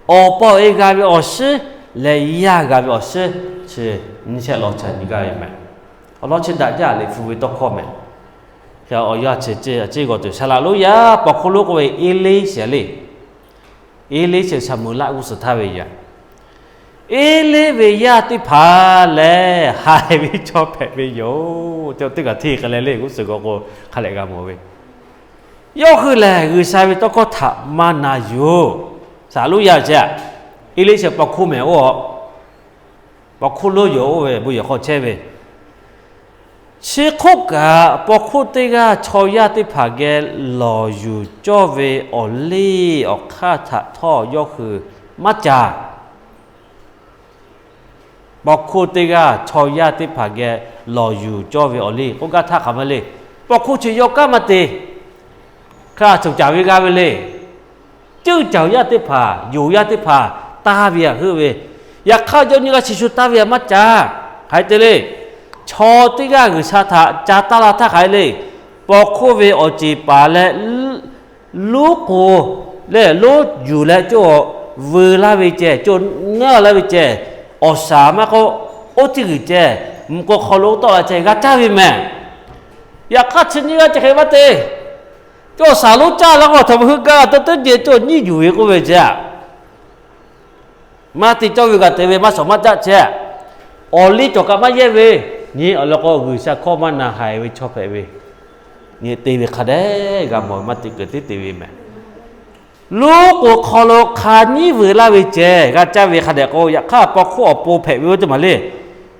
Awˬ pa awˬ e g'a ve awˬ shiˉ leh yaˇ g'a ve awˬ shiˉ chi nyi shehˆ law cha nyi gaˇ ve mehˬ. Awˬ lawn chi daꞈ jaˇ Liꞈ hpu ve tawˇ hkawˇ mehˬ. Awˬ yanˇ chi ceˇ g'awˬ tuˬ saˍ laꞈ lonˉ yaˇ paw hkuˇ lonˉ k'oˆ ve Eˇliˇsaˍ le. Eˇliˇsaˍ Saˍmo-eˍlaˆ g'uˇ suhˍ htaˇ ve yaꞈ, Eˇliˇ ve yaˇ teˇ hpaˍ lehˬ haiˬ ve chaw hpehꞈ ve yoˬ. Teˇ kaꞈ hteˇ hk'e leh le g'uˇ suhˍ g'awˬ k'o hk'a lehꞈ g'a mawˬ ve. Yawˇ hui lehˬ G'uiˬsha ve tawˇ hkawˇ htaꞈ maˇ na yuˬ. Saˍ laꞈ lonˉ yaˇ ve ce, Eˇliˇsaˍ paw hkuˇ mehˬ oˇ, paw hkuˇ lonˉ yoˬ oˇ ve bon yehˬ hk'aw chehˇ ve. Chi hk'oˆ kaꞈ, paw hkuˇ teˇ g'aˇ chaw yaˇ teˇ hpaˍ geh lawˬ yuˬ cawˇ ve awˬ liˇ awˬ hk'aˇ htaꞈ htawˇ yawˇ hui maˇ ca. Paw hkuˇ teˇ g'aˇ chaw yaˇ teˇ hpaˍ geh lawˬ yuˬ cawˇ ve awˬ liˇ k'oˆ gaˇ htaˇ hk'aˬ ma le. Paw hkuˇ chi yawˇ kanˉ maˇ te. Hk'a shuˍ caˍ ve g'a ve le. Ceuˇ caˬ yaˇ teˇ hpaˍ, yonˍ yaˇ teˇ hpaˍ taˇ ve aꞈ heuˆ ve. Yaꞈ hk'aˇ, yawˇ nyiˇ g'aˇ chi shu taˇ ve aꞈ maˇ ca. Hk'aˬ hk'e te le. Chaw teˇ g'aˇ G'uiˬsha htaꞈ ca taˇ la htaˇ hk'aˬ hk'e le. Paw hkuˇ ve awˬ ceˬ paˍ leh, luˉ k'oˍ leh lonˉ yuˬ leh cawˬ veu laˇ ve ceh, cawˬ ngaˇ laˇ ve ceh, awˬ shaˍ maˇ k'oˆ, oˇ teˇ g'uiˬ ceh, mvuhˇ k'oˆ hk'aw lo tawˆ la ceh g'a caˇ ve mehˬ. Yaꞈ hk'aˇ, chi nyiˇ g'aˇ chi hk'e maˇ te. Cawˬ shaˍ lonˉ caˇ la k'o, aˬ htoꞈ ma heuˆ gaˇ, tawˇ teˇ jehˬ cawˬ nyiˇ yuˬ ve k'oˆ ve ce aꞈ. Maˇ te cawˇ ve g'a te ve maˇ shawˍ maˇ caˆ chehˇ. Awˬ liˇ cawˬ kaꞈ maˇ yehˇ ve, nyi awˬ lawn k'o G'uiˬsha hkawˇ maˇ na haiˬ ve chaw hpehꞈ ve, nyi te ve hk'a dehꞈ g'a mawˬ ve maˇ te kuiˬ teˉ te ve mehˬ. Luˉ k'oˍ hk'aw lo hk'a nyiˉ veu laˇ ve ceh g'a caˇ ve hk'a dehꞈ k'o, yaꞈ hk'aˇ paw hkuˇ awˬ pon hpehꞈ ve oˇ teˇ maˬ le.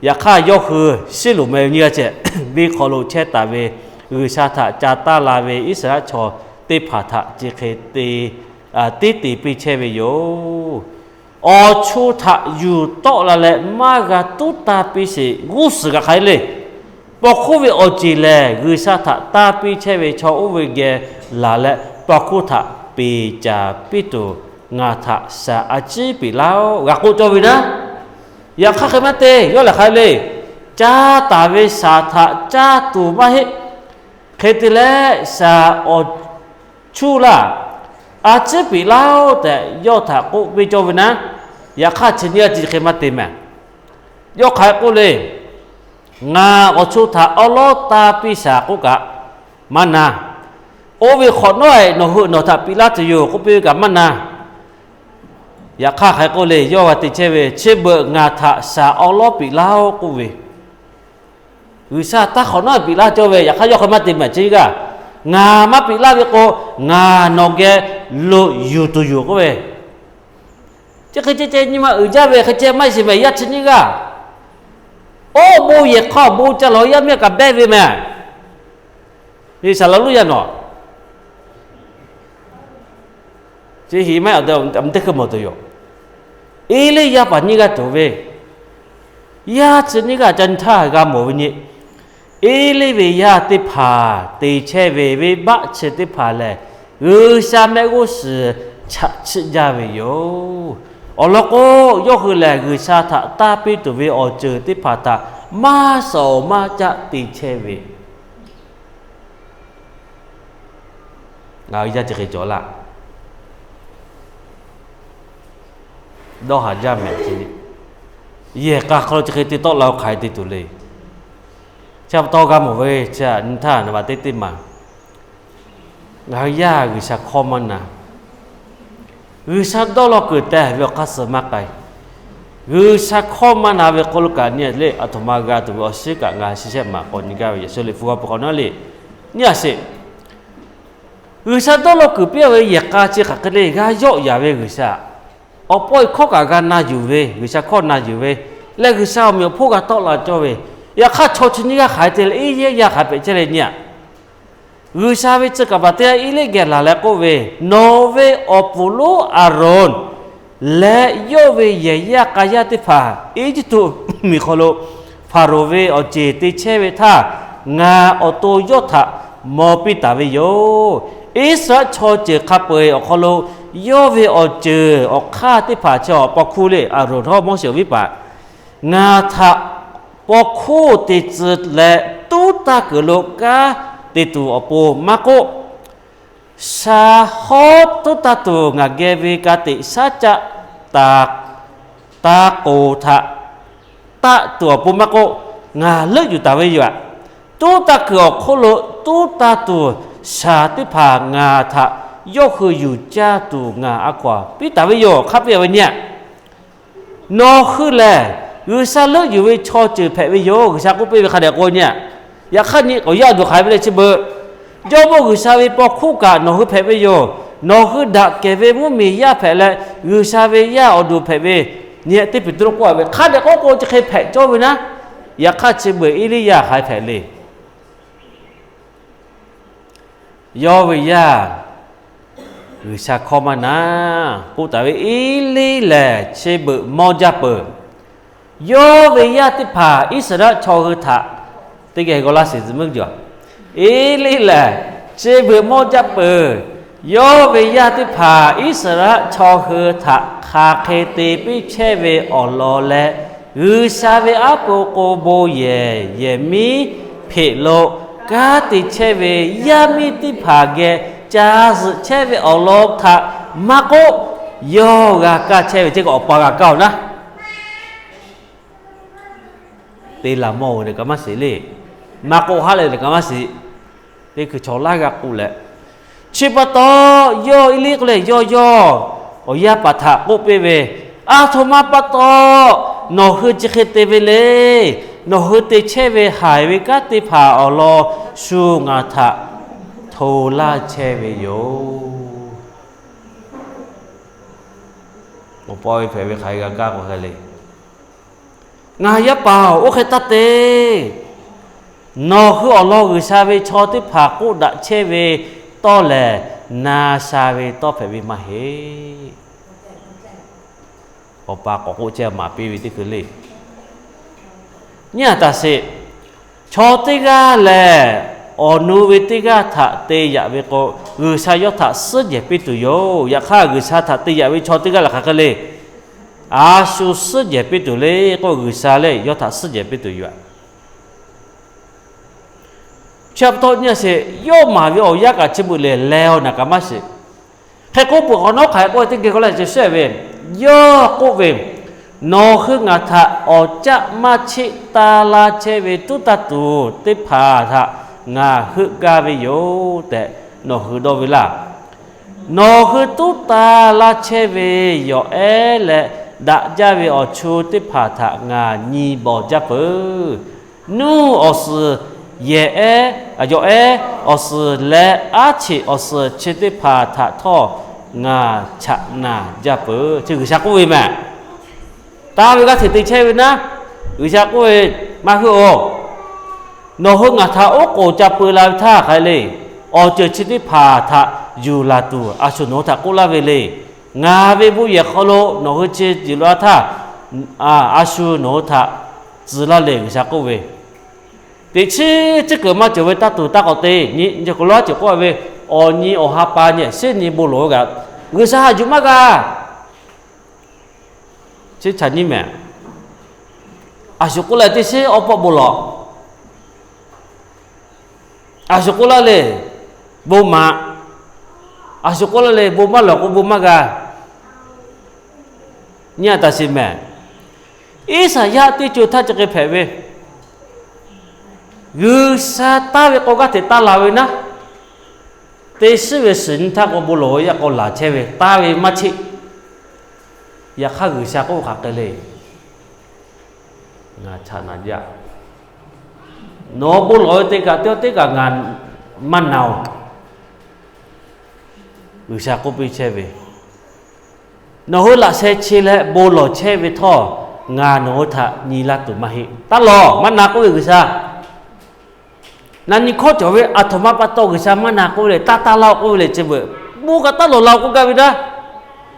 Yaꞈ hk'aˇ, yawˇ hui Siˉloꞈ meh ve nyiˇ g'aˇ ceh venˇ hk'aw lo chehˇ taˍ ve, G'uiˬsha htaꞈ ca taˇ la ve Iˉsaˍreˍlaˆ chaw teˇ hpaˍ htaꞈ chi hk'e te, teˉ te piˇ chehˇ ve yoˬ. Awˬ chu htaꞈ yuˬ tawˆ la leh maˇ g'a tuˉ taˇ piˇ sheˍ g'uˇ suhˍ kaꞈ hk'aˬ hk'e le. Paw hkuˇ ve awˬ ceˬ lehˬ, G'uiˬsha htaꞈ taˇ piˇ chehˇ ve chaw oˇ ve geh laˬ leh, paw hkuˇ htaꞈ peˍ caˍ piˇ tuˬ ngaˬ htaꞈ shaˍ a ciˉ peꞈ laˇ-oˆ, g'a k'oˆ cawˇ ve naˉ. Yaꞈ hk'aˇ hk'e maˇ te, yawˇ lehˬ hk'aˬ hk'e le. Caˇ taˍ ve shaˍ htaꞈ caˇ tuˬ maˇ heˆ. Hk'e te leh, shaˍ awˬ chuˇ laˇ, a ciˉ peꞈ laˇ-oˆ tehꞈ yawˇ htaꞈ k'oˆ piˇ cawˇ ve naˉ. Yaꞈ hk'aˇ, chi nyiˇ g'aˇ chi hk'e maˇ te mehˬ. Yawˇ hk'aˬ hk'e k'oˆ le. Ngaˬ awˬ chu htaꞈ awˉ lawˉ taˇ piˇ shaˍ k'oˆ kaꞈ maˇ na. Oˇ ve hk'awꞈ nawˉ-e nawˬ hui nawˬ htaꞈ peꞈ laˇ tuˬ yoˬ k'oˆ piˇ ve kaꞈ maˇ na. Yaꞈ hk'aˇ hk'aˬ hk'e k'oˆ le, yawˇ g'a te chehˇ ve, chi beuꞈ ngaˬ htaꞈ shaˍ awˉ lawˉ peꞈ laˇ-oˆ k'oˆ ve. G'uiˬsha taˇ hk'awꞈ nawˉ peꞈ laˇ cawˇ ve, yaꞈ hk'aˇ yawˇ hk'e maˇ te mehˬ chi g'aˇ. Ngaˬ maˇ peꞈ laˇ ve k'o, ngaˬ nawˬ geh lo yuˬ tuˬ yoˬ k'oˆ ve. Chi hk'e ceh ceh nyi ma uiˍ jaˇ ve hk'e ceh maˇ heˆ sheˍ mehˬ, yaˇ chi nyiˇ g'aˇ. Oˇ bon yehˬ hk'aw bon ca lawˬ yaˇ miˇ kaꞈ behˇ ve mehˬ. Saˍ laꞈ lonˉ yaˇ nawˬ chi hiˍ maˇ aꞈ teˇ hkui mawˬ tuˬ yoˬ. Eˇliˇ yaˇ paˍ nyiˇ g'aˇ cawˬ ve, yaˇ chi nyiˇ g'aˇ ca nyi htaˇ g'a mawˬ ve nyi. Eˇliˇ ve yaˇ teˇ hpaˍ te chehˇ ve venˇbaˆ chi teˇ hpaˍ lehˬ, G'uiˬsha mehˆ g'uˇ suhˍ chaꞈ chiˆ jaˇ ve yoˬ. Awˬ lawn k'o, yawˇ hui lehˬ G'uiˬsha htaꞈ taˇ piˇ tuˬ ve awˬ ceuˬ teˇ hpaˍ htaꞈ maˇ shawˍ maˇ caˆ te chehˇ ve Ngaˬ hui yaˇ chi hk'e cawˬ laˇ. Dawˇ haˍ jaˇ mehˍ ce. yehˬ k'a hk'aw lo chi hk'e te tawˆ la-o hk'aˬ hk'e te tuˬ le. Chi pa taw g'a mawˬ ve chi nyi htaˇ naˍ baꞈ teˇ teˇ maˬ, ngaˬ hui yaˇ G'uiˬsha hkawˇ maˇ na. G'uiˬsha dawˇ law kuiˬ teh ve awˬ hk'aˇ suh maˇ k'ai. G'uiˬsha hkawˇ maˇ na ve hk'aw lo kaꞈ nyi le, aˬ htoꞈ ma g'a tuˬ ve awˬ shiˉ kaꞈ ngaˬ hui shiˍ shehˆ maˬ k'awꞈ nyi gaˇ ve Yeˍsuˆ Hkriꞈ hpu g'aw peuˬ hk'awꞈ nawˉ le. Nyi a sheˍ, G'uiˬsha dawˇ law kuiˬ piˇ ve yehˬ k'a chi hk'aˬ hk'e le g'a yawˆ yaˍ ve G'uiˬsha, awˬ pawˆ e hkawˇ kaꞈ g'a na yuˬ ve, G'uiˬsha hkawˇ na yuˬ ve, leh G'uiˬsha awˬ meꞈ awˬ hponˇ g'a tawˆ la cawˇ ve, yaꞈ hk'aˇ chaw chi nyiˇ g'aˇ hk'aˬ hk'e te leh iˉ yehˇ yaˇ hk'aˬ hpehꞈ chehˇ le nyi a. G'uiˬsha ve tcuh kaˍ paˍ teˇ g'aˇ Eˇliˆ geh laˬ leh k'oˆ ve, Nawˬ ve awˬ puˍ lonˉ Aˍronˍ leh yawˇ ve yehˬ yaˇ k'a yaˇ teˇ hpaˍ Eˇjiˇtuꞈ miˬ hk'aw lo Hpaˍrawˍ ve awˬ ceˬ te chehˇ ve htaˇ, ngaˬ awˬ to yawˇ htaꞈ maw piˇ taˍ ve yoˬ. Iˉsaˍreˍlaˆ chaw ceuˬ hk'a peu-eˬ awˬ hk'aw lo yawˇ ve awˬ ceuˬ awˬ hk'aˇ teˇ hpaˍ chi awˬ paw hkuˇ le, Aˍronˍ htawˇ Moˉseˍ awˬ viˉ paˍ ngaˬ htaꞈ paw hkuˇ te tcuh leh, tuˉ taˇ kuiˬ lo kanˉ te tuˬ awˬ pon maˇ k'oˆ, shaˍ hawˉ tuˉ taˇ tuˬ ngaˬ geh ve ka tiꞈ shaˉ caˆ taˍ, taˇ k'oˍ htaꞈ taˆ tuˬ awˬ pon maˇ k'oˆ, ngaˬ leuˆ yuˬ taˍ ve yoˬ aꞈ. Tuˉ taˇ kuiˬ awˬ hk'oˆ lo tuˉ taˇ tuˬ shaˍ teˇ hpaˍ ngaˬ htaꞈ yawˇ hui yuˬ caˇ tuˬ ngaˬ a hkaw-anˬ piˇ taˍ ve yoˬ. Hk'a piˇ ve nyi a, nawˬ hui lehˬ G'uiˬsha leuˆ yuˬ ve chaw ceuˬ hpehꞈ ve yoˬ. G'uiˬsha k'oˆ piˇ ve hk'a dehꞈ k'o nyi a, yaꞈ hk'aˇ nyi k'awꞈ yaˇ duˬ hk'aˬ hk'e ve le chi beuꞈ, Jawˇmawˇ G'uiˬsha ve paw hkuˇ kaꞈ nawˬ hui hpehꞈ ve yoˬ. Nawˬ hui daꞈ kehˬ ve mvuhˇmiˬ yaˇ hpehꞈ leh, G'uiˬsha ve yaˇ awˬ duˬ hpehꞈ ve, nyi a teˇ Peˍtruˆ k'oˆ ve hk'a dehꞈ k'oˆ k'o chi hk'e hpehꞈ cawˇ ve naˉ. Yaꞈ hk'aˇ chi beuꞈ Eˇliˇyaꞈ hk'aˬ hk'e hpehꞈ le. Yawˇ ve yaˇ G'uiˬsha hkawˇ maˇ na k'oˆ taˍ ve Eˇliˇ lehˬ, chi beuꞈ mawˇ jaˇ peuˬ. Yawˇ ve yaˇ teˇ hpaˍ Iˉsaˍreˍlaˆ chaw hui htaꞈ teˇ geh g'aw laˇ sheˍ tcuh meuˇ jaw. Eˇliˇ lehˬ, chi beuꞈ mawˇ jaˇ peuˬ. Yawˇ ve yaˇ teˇ hpaˍ Iˉsaˍreˍlaˆ chaw hui htaꞈ hk'aˬ hk'e te piˇ chehˇ ve awˬ lawn leh, G'uiˬsha ve aˉ po k'o bon yehˬ yehˬ miˉ hpeꞈ lo kanˉ te chehˇ ve yaˇ miˇ teˇ hpaˍ geh ca zuhꞈ chehˇ ve awˬ lawn htaꞈ maˇ k'oˆ, yawˇ g'a kaˇ chehˇ ve ceˇ kaꞈ awˬ pa g'a kaˇ-oˬ naˉ. Te laˬ mawˇ-oˬ leh kaꞈ maˇ shiˍ le. Maˇ k'oˆ haˉ leh leh kaꞈ maˇ shiˍ. Teˇ hkui chaw laiˉ g'aˇ k'oˆ leh, chi pa taw, yawˇ Eˇliˇ k'oˆ leh yawˇ yawˇ awˬ yaˇ paˍ htaꞈ k'oˆ piˇ ve, Aˬ htoꞈ ma pa taw nawˬ hui chi hk'e te ve le. Nawˬ hui te chehˇ ve haiˬ ve kanˉ teˇ hpaˍ awˬ lawn shu ngaˬ htaꞈ hto laˇ chehˇ ve yoˬ. Awˬ pa ve hpehꞈ ve hk'aˬ hk'e g'a kaˇ k'o hk'e le. Ngaˬ yaˇ paˍ-oˬ, oˇ hk'e taˇ te. Nawˬ hui awˬ lawn G'uiˬsha ve chaw teˇ hpaˍ k'oˆ daꞈ chehˇ ve tawˇ lehˬ, na sha ve tawˇ hpehꞈ ve maˇ heˆ. Awˬ pa k'awꞈ k'oˆ chehˇ maˍ piˇ ve teˇ hkui le. Nyi a taˍ sheˍ, chaw teˇ g'aˇ lehˬ, awˬ nu ve teˇ g'aˇ htaꞈ te yaꞈ ve k'o, G'uiˬsha yawˇ htaꞈ suhˉ jehˬ piˇ tuˬ yoˬ. Yaꞈ hk'aˇ, G'uiˬsha htaꞈ te yaꞈ ve chaw teˇ g'aˇ lehˬ hk'aˬ hk'e le. A shu suhˉ jehˬ piˇ tuˬ le k'o, G'uiˬsha lehˬ yawˇ htaꞈ suhˉ jehˬ piˇ tuˬ yoˬ. Chi pa taw nyi a sheˍ, yawˇ maˍ ve awˬ yanˇ kaꞈ chi beuꞈ lehˬ leh-aw naˬ kaꞈ maˇ shiˍ. Hk'e k'oˆ peuˬ k'awꞈ nawˉ hk'aˬ hk'e k'oˆ ve teˇ geh k'oˆ leh ceh shehˆ ve, yawˇ k'oˆ ve, Nawˬ hui ngaˬ htaꞈ awˬ caˆ maˇ cheˆ taˇ laˇ chehˇ ve tuˉ taˇ tuˬ teˇ hpaˍ htaꞈ ngaˬ heuˆ gaˇ ve yoˬ tehꞈ nawˬ hui dawˇ ve laˇ. Nawˬ hui tuˉ taˇ laˇ chehˇ ve yawˬ ehˉ leh daꞈ jaˇ ve awˬ chu teˇ hpaˍ htaꞈ ngaˬ nyi bawˬ jaˇ peuˬ. Nuˇ awˬ suhˍ, yehˬ ehˉ, yawˬ ehˉ awˬ suhˍ leh aˉ cheꞈ awˬ suhˍ chi teˇ hpaˍ htaꞈ htawˇ ngaˬ chaꞈ naˬ jaˇ peuˬ. Chi G'uiˬsha k'oˆ ve mehˍ. Taˇ ve g'aˇ hteꞈ te chehˇ ve naˉ, G'uiˬsha k'oˆ ve, Maˇ heuˆ-oˬ. Nawˬ hui ngaˬ htaꞈ oˉ k'oˍ ca peu la ve htaˇ hk'aˬ hk'e le. Awˬ ceuˬ chi teˇ hpaˍ htaꞈ yuˬ laˬ tuˬ a shu nawˬ hui htaꞈ k'oˆ laˇ ve le. Ngaˬ ve bon yehˬ hk'aw lo nawˬ hui chi yuˬ la htaˇ, a shu nawˬ hui htaꞈ tcuh laˇ le, G'uiˬsha k'oˆ ve. Teꞈ chiˉ tcuhˉ kuiˬ maˇ cawˬ ve taˇ tuˬ taˇ k'awꞈ te nyi, nyi k'o laˇ ceuˬ k'oˆ ve, awˬ nyi awˬ ha pa nyi sheˉ nyi bon lawˬ ve kaꞈ, G'uiˬsha haꞈ yuˬ maˇ g'a. Chi htaꞈ nyi mehˍ. A shu k'oˆ la teˇ shiˉ awˬ pawˆ bon lawˬ. A shu k'oˆ laˇ le, bon maꞈ. A shu k'oˆ laˇ le, bon maˇ lawˬ k'o bon maˇ g'a. Nyi a taˍ sheˍ mehˍ. Iˉsaˍyaˆ teˇ co htaˇ chi hk'e hpehꞈ ve, G'uiˬsha taˇ ve k'o g'aˇ hteꞈ taˇ la ve naˉ, te shiˉ ve suhˍ nyi htaˇ k'o bon lawˬ ve yaˇ k'o laˬ chehˇ ve taˇ ve maˇ cheˆ. Yaꞈ hk'aˇ G'uiˬsha k'oˆ hk'aˬ hk'e le, Ngaˬ chaꞈ naˍ jaˇ. Nawˬ bon lawˬ ve te kaꞈ teˇ teˇ kaꞈ ngaˬ maˇ na-oˬ. G'uiˬsha k'oˆ piˇ chehˇ ve, Nawˬ hui laꞈ sheh chi leh bon lawˬ chehˇ ve htawˇ, ngaˬ nawˬ hui htaꞈ nyi laˇ tuˬ maˇ heˆ. Taˇ lawˬ, maˇ na k'oˆ ve G'uiˬsha. Na nyi hkawˇ cawˬ ve aˬ htoꞈ ma pa taw G'uiˬsha maˇ na k'oˆ ve le, taˇ taˇ laˇ-oˬ k'oˆ ve le, chi beuꞈ bon kaꞈ taˇ lawˬ la-oˬ k'oˆ gaˇ ve naˉ,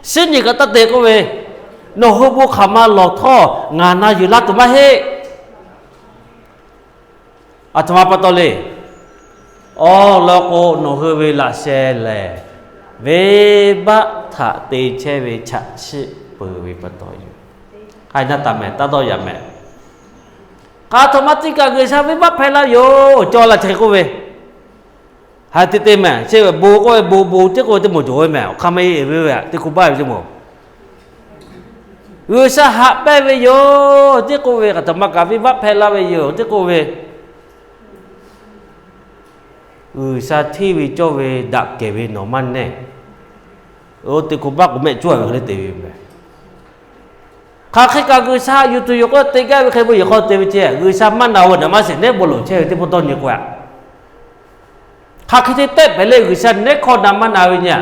shiˉ nyi kaꞈ taˇ te k'oˆ ve, Nawˬ hui bon hk'aˬ ma lawˬ htawˇ ngaˬ na yuˬ laˇ tuˬ maˇ heˆ. Aˬ htoꞈ ma pa taw le. Awˬ lawn k'o, nawˬ hui ve laꞈ sheh lehˬ, venˇbaˆ htaꞈ te chehˇ ve chaꞈ chiˆ peuˬ ve pa taw yoˬ. Hk'aˬ hk'e naˇ taˍ mehˍ, taˇ dawˇ yaꞈ mehˍ. Hk'aˬ htoꞈ ma teˇ kaꞈ G'uiˬsha venˇbaˆ hpehꞈ la yoˬ. Cawˬ la hteꞈ k'oˆ ve, ha te te mehˍ. Chi ve bon k'oˆ ve, bon bon teˇ k'oˆ ve teˇ moˍ cawˬ ve mehˍ. Awˬ hk'aˇ maˇ heˆ ve, teˇ hk'oˆ baˆ ve teˇ moˍ, G'uiˬsha haꞈ pehnˇ ve yoˬ teˇ k'oˆ ve, hk'aˬ htoꞈ ma kaꞈ venˇbaˆ hpehꞈ la ve yoˬ teˇ k'oˆ ve, G'uiˬsha hteˇ ve cawˇ ve daꞈ kehˬ ve nawˬ maˇ nehˇ. Oˇ teˇ hk'oˆ baˆ k'o mehˆ cawˇ ve hk'e le te ve mehˍ. Hk'aˬ hk'e kaꞈ G'uiˬsha yuˬ tuˬ yoˬ k'oˆ te gaˇ ve hk'e bon yehˬ hk'aw te ve ceh, G'uiˬsha maˇ na-oˬ ve naˍ maˇ shiˍ, nehˉ bon lawˬ chehˇ ve teˇ pawˆ dawˇ nyi k'o-a. Hk'aˬ hk'e te tehˆ hpehꞈ le, G'uiˬsha nehˉ hkawˇ na maˇ na ve nyi-a.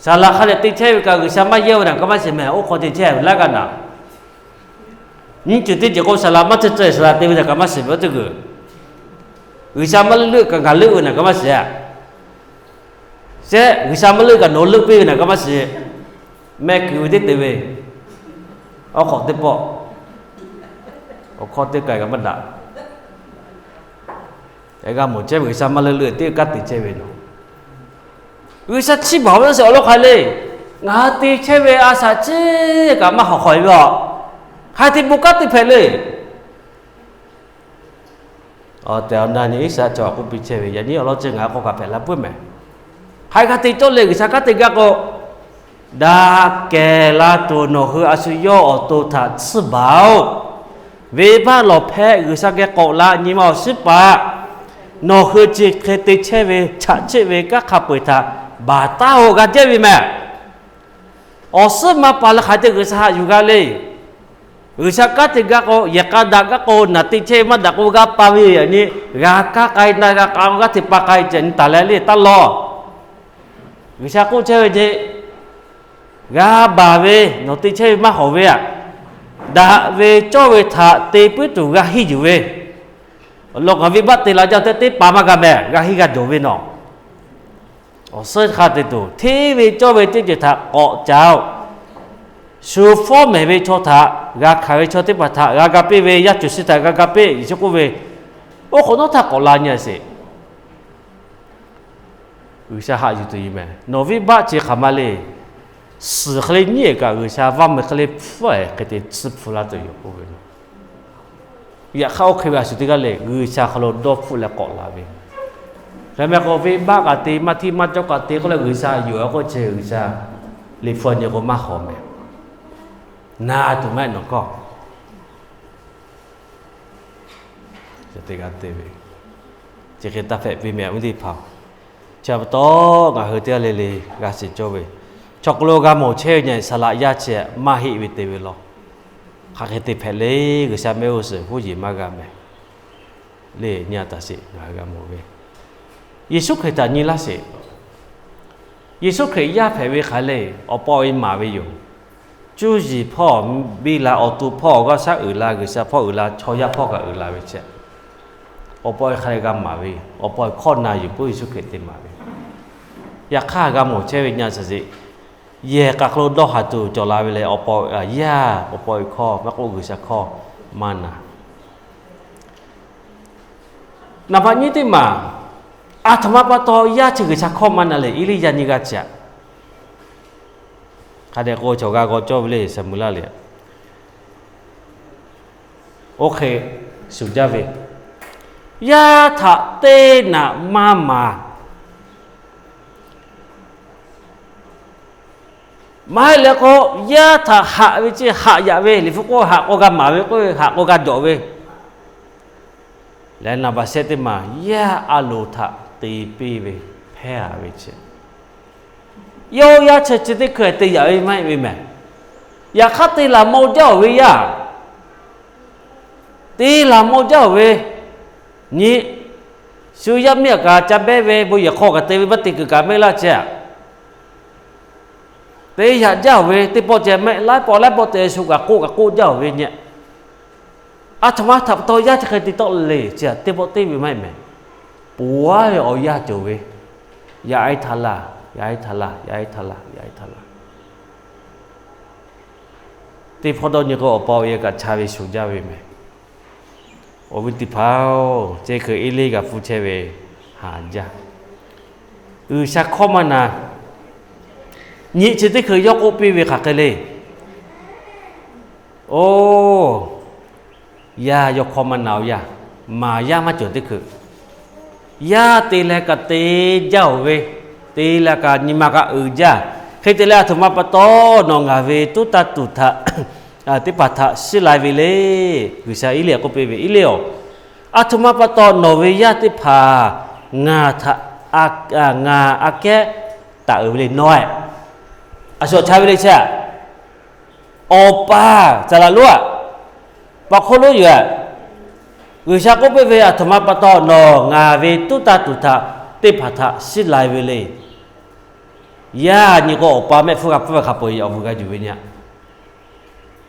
Saˍ laꞈ hk'a dehꞈ te chehˇ ve kaꞈ G'uiˬsha maˇ yehˇ ve naˍ kaꞈ maˇ shiˍ mehˍ, oˇ hk'aw te chehˇ ve laˇ g'a naˍ. Nyiˇ ceuˬ teˇ ceuˬ k'o saˍ laꞈ maˇ te tcuh, saˍ laꞈ te ve naˍ kaꞈ maˇ shiˍ mehˍ, oˇ teˇ g'uiˬ. G'uiˬsha maˇ leuˆ leuˆ kaꞈ ngaˬ leuˆ ve naˍ kaꞈ maˇ shiˍ-a. Shehˆ, G'uiˬsha maˇ leuˆ kaꞈ nawˬ leuˆ piˇ ve naˍ kaꞈ maˇ shiˍ. Mehˆ kuiˬ ve teˇ te ve, awˬ hk'awꞈ teˇ pawˆ, awˬ hkawˇ teˇ k'ai kaꞈ maˇ daꞈ. G'a mawˬ chehˇ ve G'uiˬsha maˇ leuˆ leuˆ teˇ kanˉ te chehˇ ve nawˬ, G'uiˬsha chiˇ baˬ ve sheˍ awˬ lawn hk'aˬ le. Ngaˬ hui te chehˇ ve a shaꞈ chiˇ kaꞈ maˇ hawˍ hk'awꞈ e ve a. Hk'aˬ hk'e te bon kanˉ te hpehꞈ le. Awˬ tehˬ awˬ na nyi Iˉsaˍ chaw htaꞈ k'oˆ piˇ chehˇ ve, yaꞈ nyi awˬ lawn chi ngaˬ hui hk'aw kaꞈ hpehꞈ la puiˉ mehˍ. Hk'aˬ hk'e te cawˇ le, G'uiˬsha kanˉ te gaˇ k'o, daꞈ kehˬ la tuˬ nawˬ hui a shu yawˇ awˬ to htaꞈ tsuhˇ baˬ-oˬ. Venˇbaˆ lawˬ hpehꞈ, G'uiˬsha geh k'awꞈ la nyi ma awˬ shiˉ paˍ, nawˬ hui chi hk'e te chehˇ ve chaꞈ chiˆ ve kanˉ hk'a peu-eˬ htaꞈ baˬ taˉ-oˬ g'a jehˇ ve mehˍ. Awˬ suhˉ maˇ paˍ leh hk'aˬ hk'e te G'uiˬsha haꞈ yuˬ g'a le. G'uiˬsha kanˉ te gaˇ k'o, yehˬ k'a daꞈ gaˇ k'o, naˬ te chehˇ ve maˇ daꞈ k'o g'a pa ve yaꞈ nyi, g'a kaˇ k'ai na g'a k'a g'aˇ hteꞈ pa k'ai ceh nyi taˍ leh le taˇ lawˬ. G'uiˬsha k'oˆ chehˇ ve ce, g'a baˬ ve nawˬ te chehˇ ve maˇ hawˍ ve aꞈ, daꞈ ve cawˇ ve htaꞈ te puiˉ tuˬ g'a hiˇ yuˬ ve. Awˬ lawn ngaˬ venˇbaˆ te la jaˇ tehꞈ teˇ pa maˇ g'a mehˍ, g'a hiˇ g'a jawˬ ve nawˬ. Awˬ suhˉ hk'a te tuˬ hteˇ ve cawˇ ve teˇ ceuˬ htaꞈ k'awꞈ caˍ-oˬ. Shu fawˉ mehˍ ve chaw htaꞈ, g'a hkanˍ ve chaw teˇ hpaˍ htaꞈ g'a ga piˇ ve, yaˇ cuˬ suh htaꞈ g'a ga piˇ, Yeˍsuˆ k'oˆ ve, oˇ hk'awꞈ nawˉ htaˇ k'awꞈ la nyi sheˍ. G'uiˬsha haꞈ yuˬ tuˬ yoˬ mehˍ. Nawˬ venˇbaˆ chi hk'aˬ ma le. Suhˍ hk'e le nyiˉ-ehˍ kaꞈ G'uiˬsha vaˇ meh hk'e le hpfuhˇ-ehˍ hk'e te tsuhˇ hpu laˇ tuˬ yoˬ k'oˆ ve. Yaꞈ hk'aˇ oˇ hk'e ve a shu teˇ g'aˇ le G'uiˬsha hk'aw lo dawˇ hpfuhˆ leh k'awꞈ la ve. Hk'e meh k'o venˇbaˆ kaꞈ te maˇ htiˇ maˇ cawˇ kaꞈ te k'oˆ leh G'uiˬsha yoˬ-a k'oˆ chi G'uiˬsha liꞈ hpu nyi k'o maˇ hawˍ mehˍ. Na tuˬ maˇ nawˬ hkawˇ. Teˇ g'aˇ te ve, chi hk'e taˇ hpehꞈ piˇ mehˍ, awˬ viˉ teˇ hpaˍ-oˬ. Chi pa taw ngaˬ hui teˇ g'aˇ le le g'a shiˍ cawˇ ve, chaw hk'aw lo g'a mawˬ chehˇ ve nyi saˍ laꞈ yaˇ chi maˇ heˆ ve te ve law. Hk'aˬ hk'e te hpehꞈ le, G'uiˬsha mehˆ g'uˇ suhˍ huˉ yeˬ maˇ g'a mehˍ. Le nyi a taˍ sheˍ, ngaˬ hui g'a mawˬ ve, Yeˍsuˆ Hkriꞈ htaꞈ nyi laˇ sheˍ. Yeˍsuˆ Hkriꞈ yaˇ hpehꞈ ve hk'aˬ le, awˬ pa awˬ e maˍ ve yoˬ. Cuˇ yiˍ hpawˇ biˇ la, awˬ to hpawˇ, g'aˇ shaˉ uiˍ la, G'uiˬsha hpawˇ uiˍ la, chaw yaˇ hpawˇ kaꞈ uiˍ la ve chi, awˬ pa awˬ e hk'aˬ le g'a maˍ ve, awˬ pa awˬ e hkawˇ na yuˬ puiˉ Yeˍsuˆ Hkriꞈ te maˍ ve. Yaꞈ hk'aˇ g'a mawˬ chehˇ ve nyi a taˍ sheˍ. Yehˬ k'aˬ hk'aw lo dawˇ haˍ tuˬ cawˬ la ve lehˬ, awˬ pa awˬ e yaˇ, awˬ pa awˬ e hkawˇ maˇ k'oˆ G'uiˬsha hkawˇ maˇ na. Naˍ baꞈ nyiˇ teˇ maˬ, aˬ htoꞈ ma pa taw yaˇ chi G'uiˬsha hkawˇ maˇ na lehˬ, Eˇliˇyaꞈ nyiˇ g'aˇ chi aꞈ. Hk'a dehꞈ k'o chaw g'a g'aw cawˇ ve le, Saˍmo laˇ le. Oˇ hk'e shuˍ jaˇ ve, yaˇ htaꞈ teˇ naꞈ maˇ maˍ. Maˇ heˆ leh k'o, yaˇ htaꞈ haꞈ ve ceˇ, haꞈ yaꞈ ve, Liꞈ hpu k'oˆ haꞈ k'aw g'a maˍ ve k'oˆ ve, haꞈ k'aw g'a jawꞈ ve leh, naˍ baꞈ shehˆ teˇ maˬ yaˇ a loˍ htaꞈ te piˇ ve, hpehˇ a ve ceˇ. Yawˇ yaˇ chi chi teˇ hkui te yaꞈ ve maˇ heˆ ve mehˬ. Yaꞈ hk'aˇ, te laˬ maw jaˇ-oˬ ve yaˇ, te laˬ maw jaˇ-oˬ ve nyi, shu yaˇ miˇ aꞈ kaꞈ ca behˇ ve bon yehˬ hk'aw kaꞈ te ve maˇ te kuiˬ kaꞈ mehˆ laˇ chehˇ a. Te yaꞈ jaˇ-oˬ ve teˇ pawˆ ceh mehˆ, laiˉ pawˆ laiˉ pawˆ te shu kaꞈ k'oˆ kaꞈ k'oˆ jaˇ-oˬ ve nyi. A htoꞈ ma htaꞈ pa taw yaˇ chi hk'e te tawˆ le chi a, teˇ pawˆ teˇ ve maˇ heˆ mehˬ. Ponˬ aˉ ve awˬ yanˇ cawˬ ve, yaꞈ e htaꞈ laˇ, yaꞈ e htaꞈ laˇ, yaꞈ e htaꞈ laˇ, yaꞈ e htaꞈ laˇ. Teˇ hpawˇ dawˇ nyi k'o, awˬ pa awˬ e kaꞈ cha ve shuˍ jaˇ ve mehˬ. Awˬ viˉ teˇ hpaˍ-oˬ, chi hk'e Eˇliˇ g'a hpu chehˇ ve haˍ jaˇ. G'uiˬsha hkawˇ maˇ na, nyi chi teˇ hkui yawˇ k'oˆ piˇ ve hk'aˬ hk'e le. Oˇ, yaˇ yawˇ hkawˇ maˇ na-o yaˇ, maˍ yaˇ maˇ cawˬ teˇ hkui, yaˇ te leh kaꞈ te jaˇ-oˬ ve, te leh kaꞈ nyi ma kaꞈ uiˍ jaˇ. Hk'e te leh, a htoꞈ ma pa taw nawˬ ngaˬ ve tuˉ taˇ tuˬ htaꞈ teˇ hpaˍ htaꞈ shiˉ lai ve le. G'uiˬsha Eˇliˇ k'oˆ piˇ ve, Eˇliˇ-oˬ, a htoꞈ ma pa taw nawˬ ve yaˇ teˇ hpaˍ ngaˬ htaꞈ, ngaˬ aꞈ kehˉ taˍ uiˍ ve le nawˬ-ehˬ. A shu awˬ cha ve le chehˇ. Awˬ pa, caˍ laꞈ lonˉ-aꞈ, paˍ hk'oˆ lonˉ yoˬ-ehˬ. G'uiˬsha k'oˆ piˇ ve, a htoꞈ ma pa taw nawˬ ngaˬ ve tuˉ taˇ tuˬ htaꞈ teˇ hpaˍ htaꞈ shiˉ lai ve le. Yaˇ nyi k'o, awˬ pa mehˆ hpfuhˇ g'a hpfuhˇ ve hk'a peu-eˬ awˬ vuˬ g'a yuˬ ve nyi-a.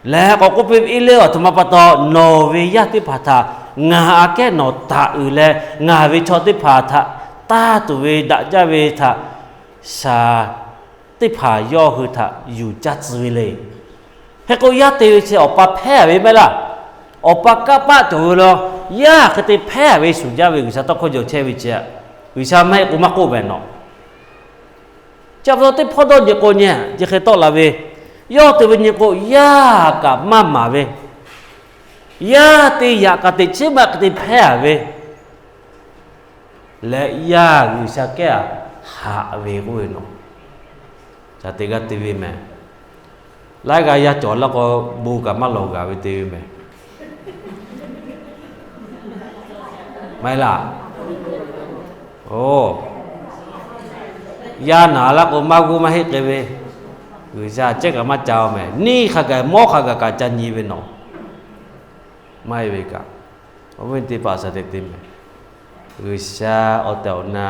Leh k'awꞈ k'oˆ piˇ ve, Eˇliˇ-oˬ, a htoꞈ ma pa taw nawˬ ve yaˇ teˇ hpaˍ htaꞈ ngaˬ aꞈ kehˉ nawˬ taˍ uiˍ leh, ngaˬ ve chaw teˇ hpaˍ htaꞈ taˇ tuˬ ve daꞈ jaˇ ve htaꞈ shaˍ teˇ hpaˍ yawˇ hui htaꞈ yuˬ caˇ tcuh ve le. Hk'e k'o, yaˇ te ve chi awˬ pa hpehˇ ve maˇ heˆ laˇ. Awˬ pa kanˇ paˆ cawˬ ve law, yaˇ hk'e te hpehˇ ve shuˍ jaˇ ve G'uiˬsha tawˇ hkawˇ jawˬ chehˇ ve chi, G'uiˬsha maˇ heˆ k'o maˇ k'oˆ ve nawˬ. Chi pa taw teˇ hpawˇ dawˇ nyi k'o nyi, chi hk'e tawˆ la ve, yawˇ te ve nyi k'o, yaˇ kaꞈ maˇ maˍ ve, yaˇ te yaꞈ kaꞈ teꞈ chiˉ maˇ hk'e te hpehˇ ve leh, yaˇ G'uiˬsha kehˉ-a haꞈ ve k'oˆ ve nawˬ. Caˬ te g'aˇ te ve mehˬ. Laiˉ g'aˇ yaˇ cawˬ laˇ k'o, bon kaꞈ maˇ lawˬ g'a ve te ve mehˬ. Maˇ heˆ laˇ. Oˬ, yaˇ naˍ laˇ k'o, maˇ g'uˇ maˇ heˆ k'ai ve, G'uiˬsha cehˇ kaꞈ maˇ ca-o mehˬ. Neˇ hk'a gaˬ mawˇ hk'a gaˬ kaꞈ ca nyi ve nawˬ. Maˇ heˆ ve kaꞈ, awˬ viˉ teˇ hpaˍ shaˍ te te mehˬ. G'uiˬsha awˬ tehˬ awˬ na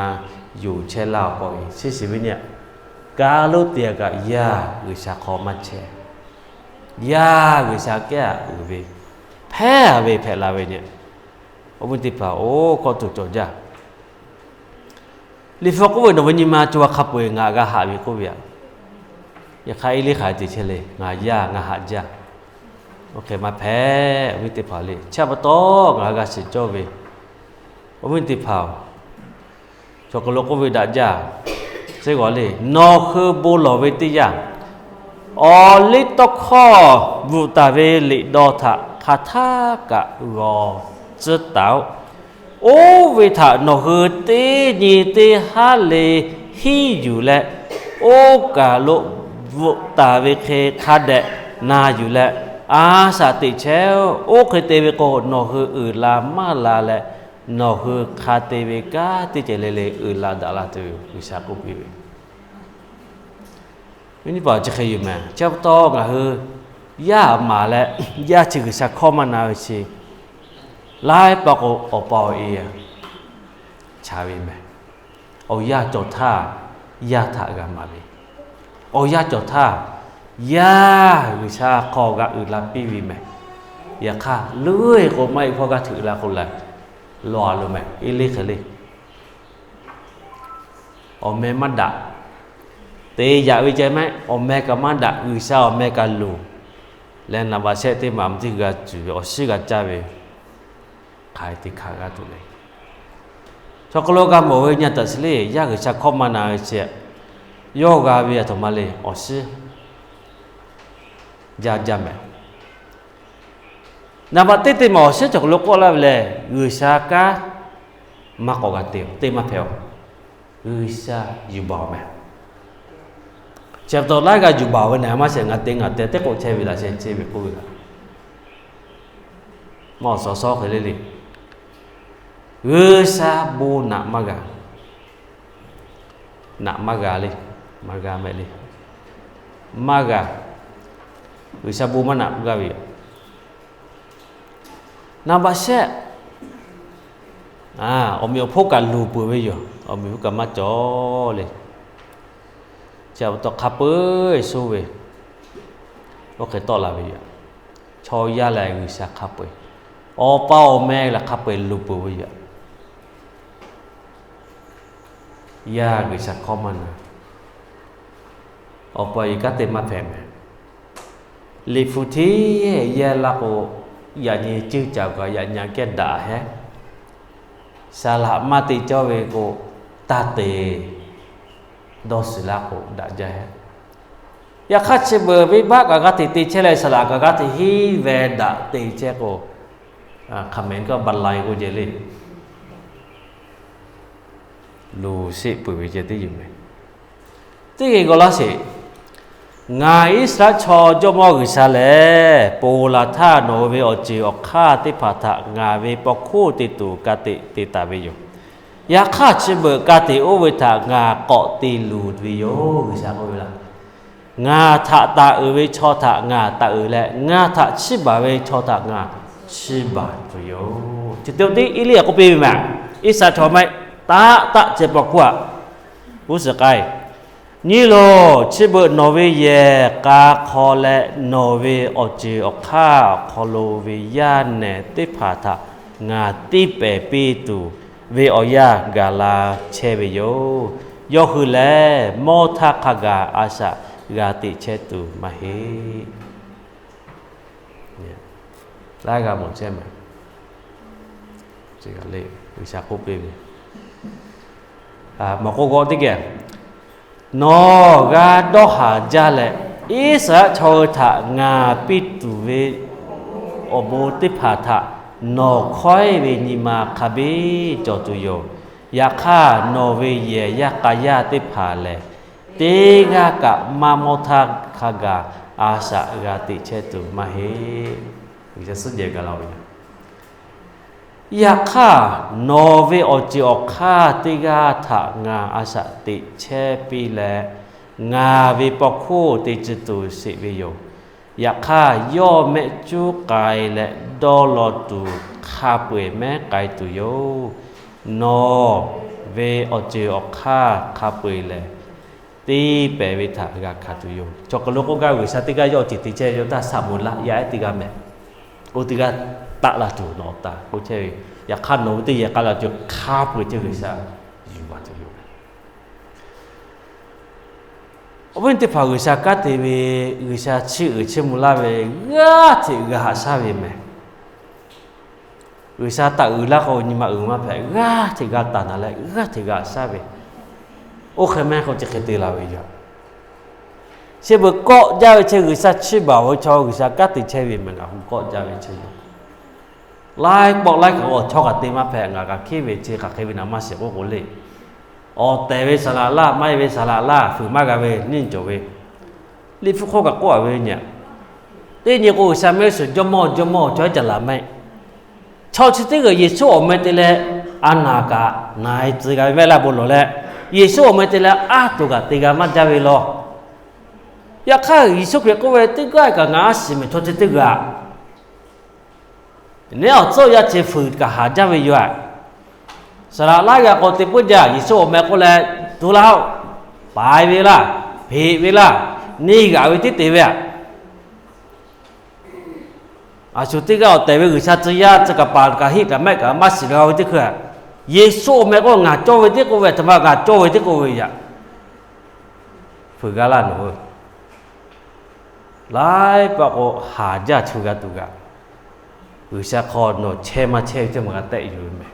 yonˍ chehˇ laˇ awˬ hk'aw, chi shiˍ ve nyi, ka lonˉ te kaꞈ yaˇ G'uiˬsha hk'aw maˇ chehˇ. Yaˇ G'uiˬsha kehˉ-a uiˍ ve, hpehˇ ve hpehꞈ la ve nyi. Awˬ viˉ teˇ hpaˍ-oˬ, kawˆ tuˬ cawˬ jaˇ. Liꞈ hpu k'oˆ ve, Nawˬ ve nyi ma co ha hk'a peu-eˬ ngaˬ g'a haꞈ ve k'oˆ ve aꞈ. Yaꞈ hk'aˇ, Eˇliˇ hk'aˬ hk'e te chehˇ le, Ngaˬ yaˇ ngaˬ haꞈ jaˇ. Oˇ hk'e maˇ hpehꞈ, awˬ viˉ teˇ hpaˍ le. Chi pa taw ngaˬ g'a shiˍ cawˇ ve, awˬ viˉ teˇ hpaˍ-oˬ, chaw hk'aw lo k'oˆ ve daꞈ jaˇ. Chi g'awˬ le, nawˬ hui bon lawˬ ve teˇ yanˇ, awˬliˇtawˇhkawˇ bvuhꞈ taˍ ve liꞈ daw htaꞈ hk'a htaˇ kaꞈ g'awˬ tcuhˉ taˍ-oꞈ. Oˇ ve htaꞈ nawˬ hui teˇ nyi teˇ haˉ le hiˉ yuˬ leh, oˇ kaˬ lo bvuhꞈ taˍ ve hk'e hk'a dehꞈ na yuˬ leh, a shaꞈ teꞈ chehˇ-oˆ. Oˇ hk'e te ve k'o, nawˬ hui uiˍ la maˇ la leh, nawˬ hui hk'a te ve kanˉ teˇ ceuˬ le le uiˍ la daꞈ la tuˬ yoˬ, G'uiˬsha k'oˆ piˇ ve. Viˉ nyi paˍ, chi hk'e yoˬ mehˬ. Chi pa taw ngaˬ hui yaˇ maˍ leh, yaˇ chi G'uiˬsha hkawˇ maˇ na ve chi, laiˉ pa k'o awˬ pa awˬ e chaꞈ ve mehˬ. Awˬ yanˇ cawˬ htaˇ, yaˇ htaꞈ g'a maˍ ve, awˬ yanˇ cawˬ htaˇ, yaˇ G'uiˬsha hk'aw g'a uiˍ la piˇ ve mehˬ. Yaꞈ hk'aˇ, leuˉ-e k'o maˇ heˆ hpawˇ g'aˇ hteꞈ la k'o leh, lawˬ a loˬ mehˬ. Eˇliˇ hk'e le, awˬ meh maˇ daꞈ. Te yaꞈ ve ceh mehˆ, awˬ meh kaꞈ maˇ daꞈ, G'uiˬsha awˬ meh kaꞈ loˍ leh, naˍ baꞈ shehˆ teˇ maˬ teˇ g'a cuˬ ve, awˬ shiˉ g'a caˇ ve, hk'aˬ hk'e te hkanˍ g'a tuˬ le. Chaw hk'aw lo g'a mawˬ ve nyi taꞈ shiˍ le, yaˇ G'uiˬsha hkawˇ maˇ na ve chi, yawˇ g'a ve a htoꞈ ma le, awˬ shiˉ jaˇ jaˇ mehˬ. Naˍ baꞈ teˇ teˇ maˬ awˬ shiˉ chaw hk'aw lo k'awˆ laˇ ve lehˬ, G'uiˬsha kanˉ maˇ k'awꞈ g'a te-oˬ, teˇ maˇ hpehꞈ-oˬ. G'uiˬsha yuˬ baˬ-oˬ mehˬ. Chi pa taw laiˉ g'aˇ yuˬ baˬ ve naˍ maˇ shehˍ, ngaˬ te ngaˬ te teˇ k'oˆ chehˇ ve laꞈ sheh chehˇ ve k'oˆ ve kaꞈ, maˇ awˬ suhˍ sawˉ hk'e le le, G'uiˬsha bon naꞈ maˇ g'a. Naꞈ maˇ g'a le, maˇ g'a mehˍ le, maˇ g'a. G'uiˬsha bon maˇ naꞈ k'oˆ gaˇ ve yoˬ. Naˍ baꞈ shehˆ, awˬ meꞈ awˬ hponˇ kaꞈ luˬ peuˬ ve yoˬ. Awˬ meꞈ awˬ hponˇ kaꞈ maˇ cawˬ le. Chi pa taw hk'a peu-eˬ soˇ ve, oˇ hk'e tawˆ la ve yoˬ. Chaw yaˇ lehˬ G'uiˬsha hk'a peu-eˬ, awˬ pa awˬ meh lehˬ hk'a peu-eˬ luˬ peuˬ ve yoˬ. Yaˇ G'uiˬsha hkawˇ maˇ na, awˬ pa awˬ e kanˉ te maˇ hpehꞈ mehˍ. Liꞈ hpu hteˇ yehˇ laˇ k'o, yaꞈ nyi ceuˇ caˬ kaꞈ yaꞈ nyi kehˉ daꞈ hehˉ. Saˍ laꞈ maˇ te cawˇ ve k'o, taˇ te dawˇ suhˍ laˇ k'o daꞈ jaˇ hehˉ. Yaꞈ hk'aˇ chi beuꞈ venˇbaˆ kaꞈ g'a teꞈ te chehˇ leh, saˍ laꞈ kaꞈ g'a teꞈ henˇ ve daꞈ te chehˇ k'o, hk'aˬ mehˍ kaꞈ ba lai k'o jehˬ le. Luˬ sheˆ peuˬ ve ceh teˇ yuˬ mehˍ. Teˇ g'aˇ g'aw laˇ sheˍ. Ngaˬ Iˉsaˍreˍlaˆ chaw Jawˇmawˇ G'uiˬsha lehˬ, ponˬ laˬ htaˇ nawˬ ve awˬ ceuˬ awˬ hk'aˇ teˇ hpaˍ htaꞈ ngaˬ ve paw hkuˇ te tuˬ ka tiꞈ te taˍ ve yoˬ. Yaꞈ hk'aˇ chi beuꞈ ka tiꞈ oˇ ve htaꞈ ngaˬ k'awꞈ te luˬ ve yoˬ. G'uiˬsha k'oˆ ve laˇ. Ngaˬ htaꞈ taˍ uiˍ ve chaw htaꞈ ngaˬ taˍ uiˍ leh, ngaˬ htaꞈ chiˇ baˬ ve chaw htaꞈ ngaˬ chiˇ baˬ tuˬ yoˬ. Chi te teˇ Eˇliˇyaꞈ k'oˆ piˇ ve mehˍ. Iˉsaˍreˍlaˆ chaw maˇ taˆ taˆ ceh paw hkuˇ aꞈ, g'uˇ suhˍ k'ai. Nyi loˬ, chi beuꞈ nawˬ ve yehˬ k'a hk'aw leh nawˬ ve awˬ ceuˬ awˬ hk'aˇ awˬ hk'aw lo ve yaˇ nehˬ teˇ hpaˍ htaꞈ ngaˬ tiˇ pehˍ piˇ tuˬ ve awˬ yanˇ gaˬ la chehˇ ve yoˬ. Yawˇ hui lehˬ mawˇ htaˇ hk'a gaˬ a shaꞈ g'a teꞈ chehˇ tuˬ maˇ heˆ. Laiˉ g'a mawˬ chehˇ mehˍ. G'uiˬsha k'oˆ piˇ ve, mawˬ k'o g'awˆ teˇ geh, nawˬ g'a dawˇ haˍ jaˇ leh, Iˉsaˍreˍlaˆ chaw hui htaꞈ ngaˬ piˇ tuˬ ve awˬ bon teˇ hpaˍ htaꞈ nawˬ hkawehˉ ve nyi ma hk'a biˇ cawˬ tuˬ yoˬ. Yaꞈ hk'aˇ, nawˬ ve yehˬ yaˇ k'a yaˇ teˇ hpaˍ lehˬ, teˇ g'aˇ kaꞈ maˇ mawˇ htaˇ hk'a gaˬ a shaꞈ g'a teꞈ chehˇ tuˬ maˇ heˆ. G'uiˬsha suhˉ jehˬ gaˬ la ve yoˬ. Yaꞈ hk'aˇ, nawˬ ve awˬ ceuˬ awˬ hk'aˇ teˇ g'aˇ htaꞈ ngaˬ a shaꞈ teꞈ chehˇ piˇ leh, ngaˬ ve paw hkuˇ te tcuh tuˬ sheˍ ve yoˬ. Yaꞈ hk'aˇ, yawˇ mehˆ cuˉ k'ai leh dawˇ law tuˬ hk'a peu-eˬ mehˉ k'ai tuˬ yoˬ. Nawˬ ve awˬ ceuˬ awˬ hk'aˇ hk'a peu-eˬ lehˬ, teˇ pehˍ ve htaꞈ g'a hkanˍ tuˬ yoˬ. Chaw hk'aˬ lo k'oˆ gaˇ ve, G'uiˬsha teˇ g'aˇ yawˇ ceuˬ te chehˇ ve yoˬ, taˇ Saˍmo-eˍlaˆ yaˇ ehˉ teˇ g'aˇ mehˍ. Oˇ teˇ g'aˇ taˆ la tuˬ nawˬ taˍ k'oˆ chehˇ ve. Yaꞈ hk'aˇ, nawˬ ve teˇ yehˬ k'a la tuˬ hk'a peu-eˬ ceh G'uiˬsha yuˬ baˬ tuˬ yoˬ. Awˬ viˉ teˇ hpaˍ, G'uiˬsha kanˉ te ve, G'uiˬsha chiˇ uiˍ chiˇ mvuh laˇ ve, g'aˇ hteꞈ g'a haꞈ shaˉ ve mehˍ. G'uiˬsha taˍ uiˍ laˇ k'o, nyi ma uiˍ maˇ hpehꞈ, g'aˇ hteꞈ g'a taˍ naˍ leh, g'aˇ hteꞈ g'a haꞈ shaˉ ve. Oˇ hk'e mehˉ k'o, chi hk'e te la ve yoˬ. Chi beuꞈ kawˆ jaˇ ve chi G'uiˬsha chiˇ baˬ ve chaw, G'uiˬsha kanˉ te chehˇ ve mehˍ, ngaˬ hui kawˆ jaˇ ve chi yoˬ. Laiˉ pawˆ laiˉ kaꞈ awˬ chawˇ kaꞈ te maˇ hpehꞈ, ngaˬ kaꞈ hkiˉ ve chi hk'aˬ hk'e ve naˍ maˇ shiˍ k'oˆ k'o le. Awˬ tehˬ ve saˍ laꞈ laˇ, maˇ heˆ ve saˍ laꞈ laˇ, fuiˍ maˇ g'a ve nyiˇ cawˬ ve, Liꞈ hpu hk'oˆ kaꞈ k'oˆ a ve nyi. Teˇ nyi k'o, G'uiˬsha mehˆ g'uˇ suhˍ Jawˇmawˇ, Jawˇmawˇ, chaw ehˉ ca laˬ mehˆ. Chaw chi teˇ g'aˇ Yeˍsuˆ awˬ meh te leh a naˍ kaꞈ na e tcuh g'a ve mehˆ laˇ bon lawˬ leh, Yeˍsuˆ awˬ meh te leh aˉ tuˬ kaꞈ te g'a maˇ jaˇ ve law. Yaꞈ hk'aˇ, Yeˍsuˆ Hkriꞈ k'oˆ ve, teˇ g'aˇ kaꞈ ngaˬ a shiˍ mehˍ, chaw chi teˇ g'aˇ neˉ awˬ tcuhˉ awˬ yanˇ chi fuiˍ kaꞈ haˍ jaˇ ve yoˬ. Saˍ laꞈ laˇ g'a k'awꞈ te puiˉ jaˇ. Yeˍsuˆ awˬ meh k'oˆ leh, tu laˇ-oˆ, paiˍ ve laˇ, hpeꞈ ve laˇ, neˇ g'aꞈ ve tiˉ te ve aꞈ. A shu teˇ g'aˇ awˬ tehˬ ve G'uiˬsha tcuh yaˇ tcuh kaˍ paˍ kaꞈ heˆ kaꞈ mehˆ kaꞈ maˇ shiˍ g'a ve teˇ hkui, Yeˍsuˆ awˬ meh k'oˆ, ngaˬ cawˇ ve tiˉ k'oˆ ve, a htoꞈ ma ngaˬ cawˇ ve tiˉ k'oˆ ve yaꞈ. Fuiˍ g'a laˇ nawˬ hui. Laiˉ pa k'o, haˍ jaˇ chu g'a tuˬ g'aꞈ. G'uiˬsha hk'aw nawˬ chehˇ maˇ chehˇ ve teˇ maˬ g'a tehˆ yuˬ ve mehˍ.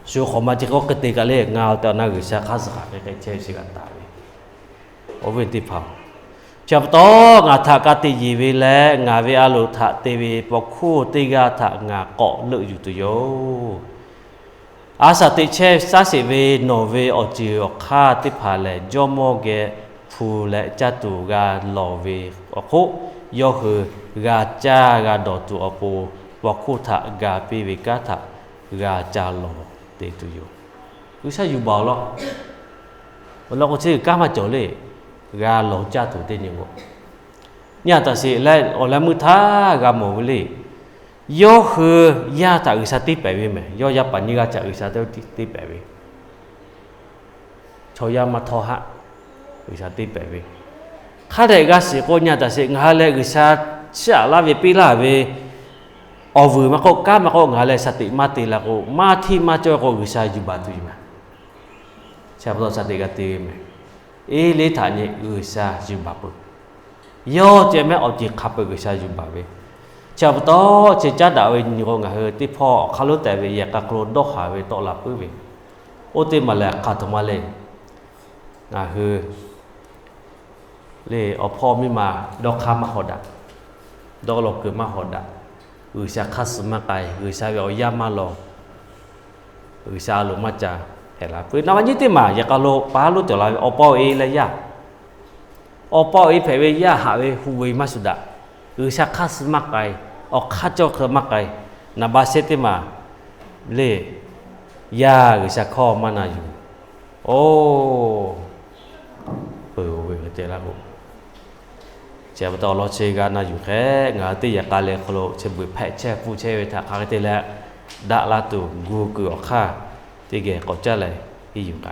Shu hk'awꞈ ma chi k'oˆ hk'e te kaꞈ le, ngaˬ awˬ tehˬ awˬ na G'uiˬsha hk'aˇ suh hk'aˬ hk'e hk'e chehˇ ve chi g'a taˍ ve. Awˬ viˉ teˇ hpaˍ-oˬ, chi pa taw ngaˬ htaꞈ ka tiꞈ yeˬ ve leh ngaˬ ve a loˍ htaꞈ te ve paw hkuˇ teˇ g'aˇ htaꞈ ngaˬ k'awꞈ leuˆ yuˬ tuˬ yoˬ. A shaꞈ teꞈ chehˇ shaˉ sheˍ ve nawˬ ve awˬ ceuˬ awˬ hk'aˇ teˇ hpaˍ lehˬ, jawˇmawˇ geh hpu leh caˇ tuˬ g'a lawˬ ve awˬ hk'oˆ, yawˇ hui g'a caˇ g'a dawˬ tuˬ awˬ pon, paw hkuˇ htaꞈ ga piˇ ve kanˉ htaꞈ g'a ca lawˬ te tuˬ yoˬ. G'uiˬsha yuˬ baˬ awˬ lawn, awˬ lawn k'o chi kanˉ maˇ cawˬ le. G'a lawˬ caˇ tuˬ teˇ nyi k'o, nyi a taꞈ sheˍ leh awˬ leh meuˇ htaˇ g'a mawˬ ve le. Yawˇ hui yaˇ htaꞈ G'uiˬsha teˇ pehˍ ve mehˍ. Yawˇ yaˇ paˍ nyiˇ g'aˇ htaꞈ G'uiˬsha teˇ pehˍ ve, chaw yaˇ maˇ htawˇ haˆ, G'uiˬsha teˇ pehˍ ve. Hk'a dehꞈ g'a shiˍ k'o, nyi a taꞈ sheˍ, ngaˬ hui leh G'uiˬsha chiˇ aꞈ laˇ ve piˇ laˇ ve awˬ vuiˬ maˇ k'oˆ, kanˉ maˇ k'oˆ, ngaˬ hui leh shaˍ teꞈ maˇ te la k'o, maˇ htiˇ maˇ cawˇ k'o, G'uiˬsha yuˬ baˬ tuˬ yoˬ mehˍ. Chi pa taw shaˍ teꞈ g'a te ve mehˍ. Eˇliˇeˇ htaꞈ nyi G'uiˬsha yuˬ baˬ peuˬ. Yawˇ ceh mehˆ awˬ ceˬ hk'a peu G'uiˬsha yuˬ baˬ ve. Chi pa taw chi caˉ daꞈ ve nyi k'o, ngaˬ hui teˇ hpawˇ awˬ hk'aˇ lonˉ tehꞈ ve yehˬ k'a hk'aw lo dawˇ haˍ ve tawˆ la puiˉ ve. Oˇ teˇ maˬ lehˬ hk'a htoꞈ ma le. Ngaˬ hui le awˬ hpawˇ miˇ ma dawˇ hk'aˇ maˇ hawˍ daꞈ, dawˇ law kuiˬ maˇ hawˍ daꞈ, G'uiˬsha hk'aˇ suh maˇ k'ai, G'uiˬsha ve awˬ yaˇ maˇ lawˬ, G'uiˬsha a loˍ maˇ ca hpehꞈ la puiˉ. Naˍ baꞈ nyiˇ teˇ maˬ yehˬ k'a lo pa haˉ lonˉ cawˬ la ve awˬ pa awˬ e leh yaˇ, awˬ pa awˬ e hpehꞈ ve yaˇ haꞈ ve hu ve maˇ shuˍ daꞈ, G'uiˬsha hk'aˇ suh maˇ k'ai, awˬ hk'aˇ cawˇ hk'e maˇ k'ai. Naˍ baꞈ shehˆ teˇ maˬ le, yaˇ G'uiˬsha hkawˇ maˇ na yuˬ. Oˇ, peuˬ ve hk'e te laˇ k'o, chi pa taw awˬ lawn chi g'a na yuˬ hk'e, ngaˬ hui teˇ yehˬ k'a le hk'aw lo chi beuꞈ hpehꞈ chehˇ pfuhˇ chehˇ ve htaꞈ hk'aˬ hk'e te leh, daꞈ la tuˬ gu kuiˬ awˬ hk'aˇ teˇ geh k'awꞈ caˉ leh henˇ yuˬ k'ai.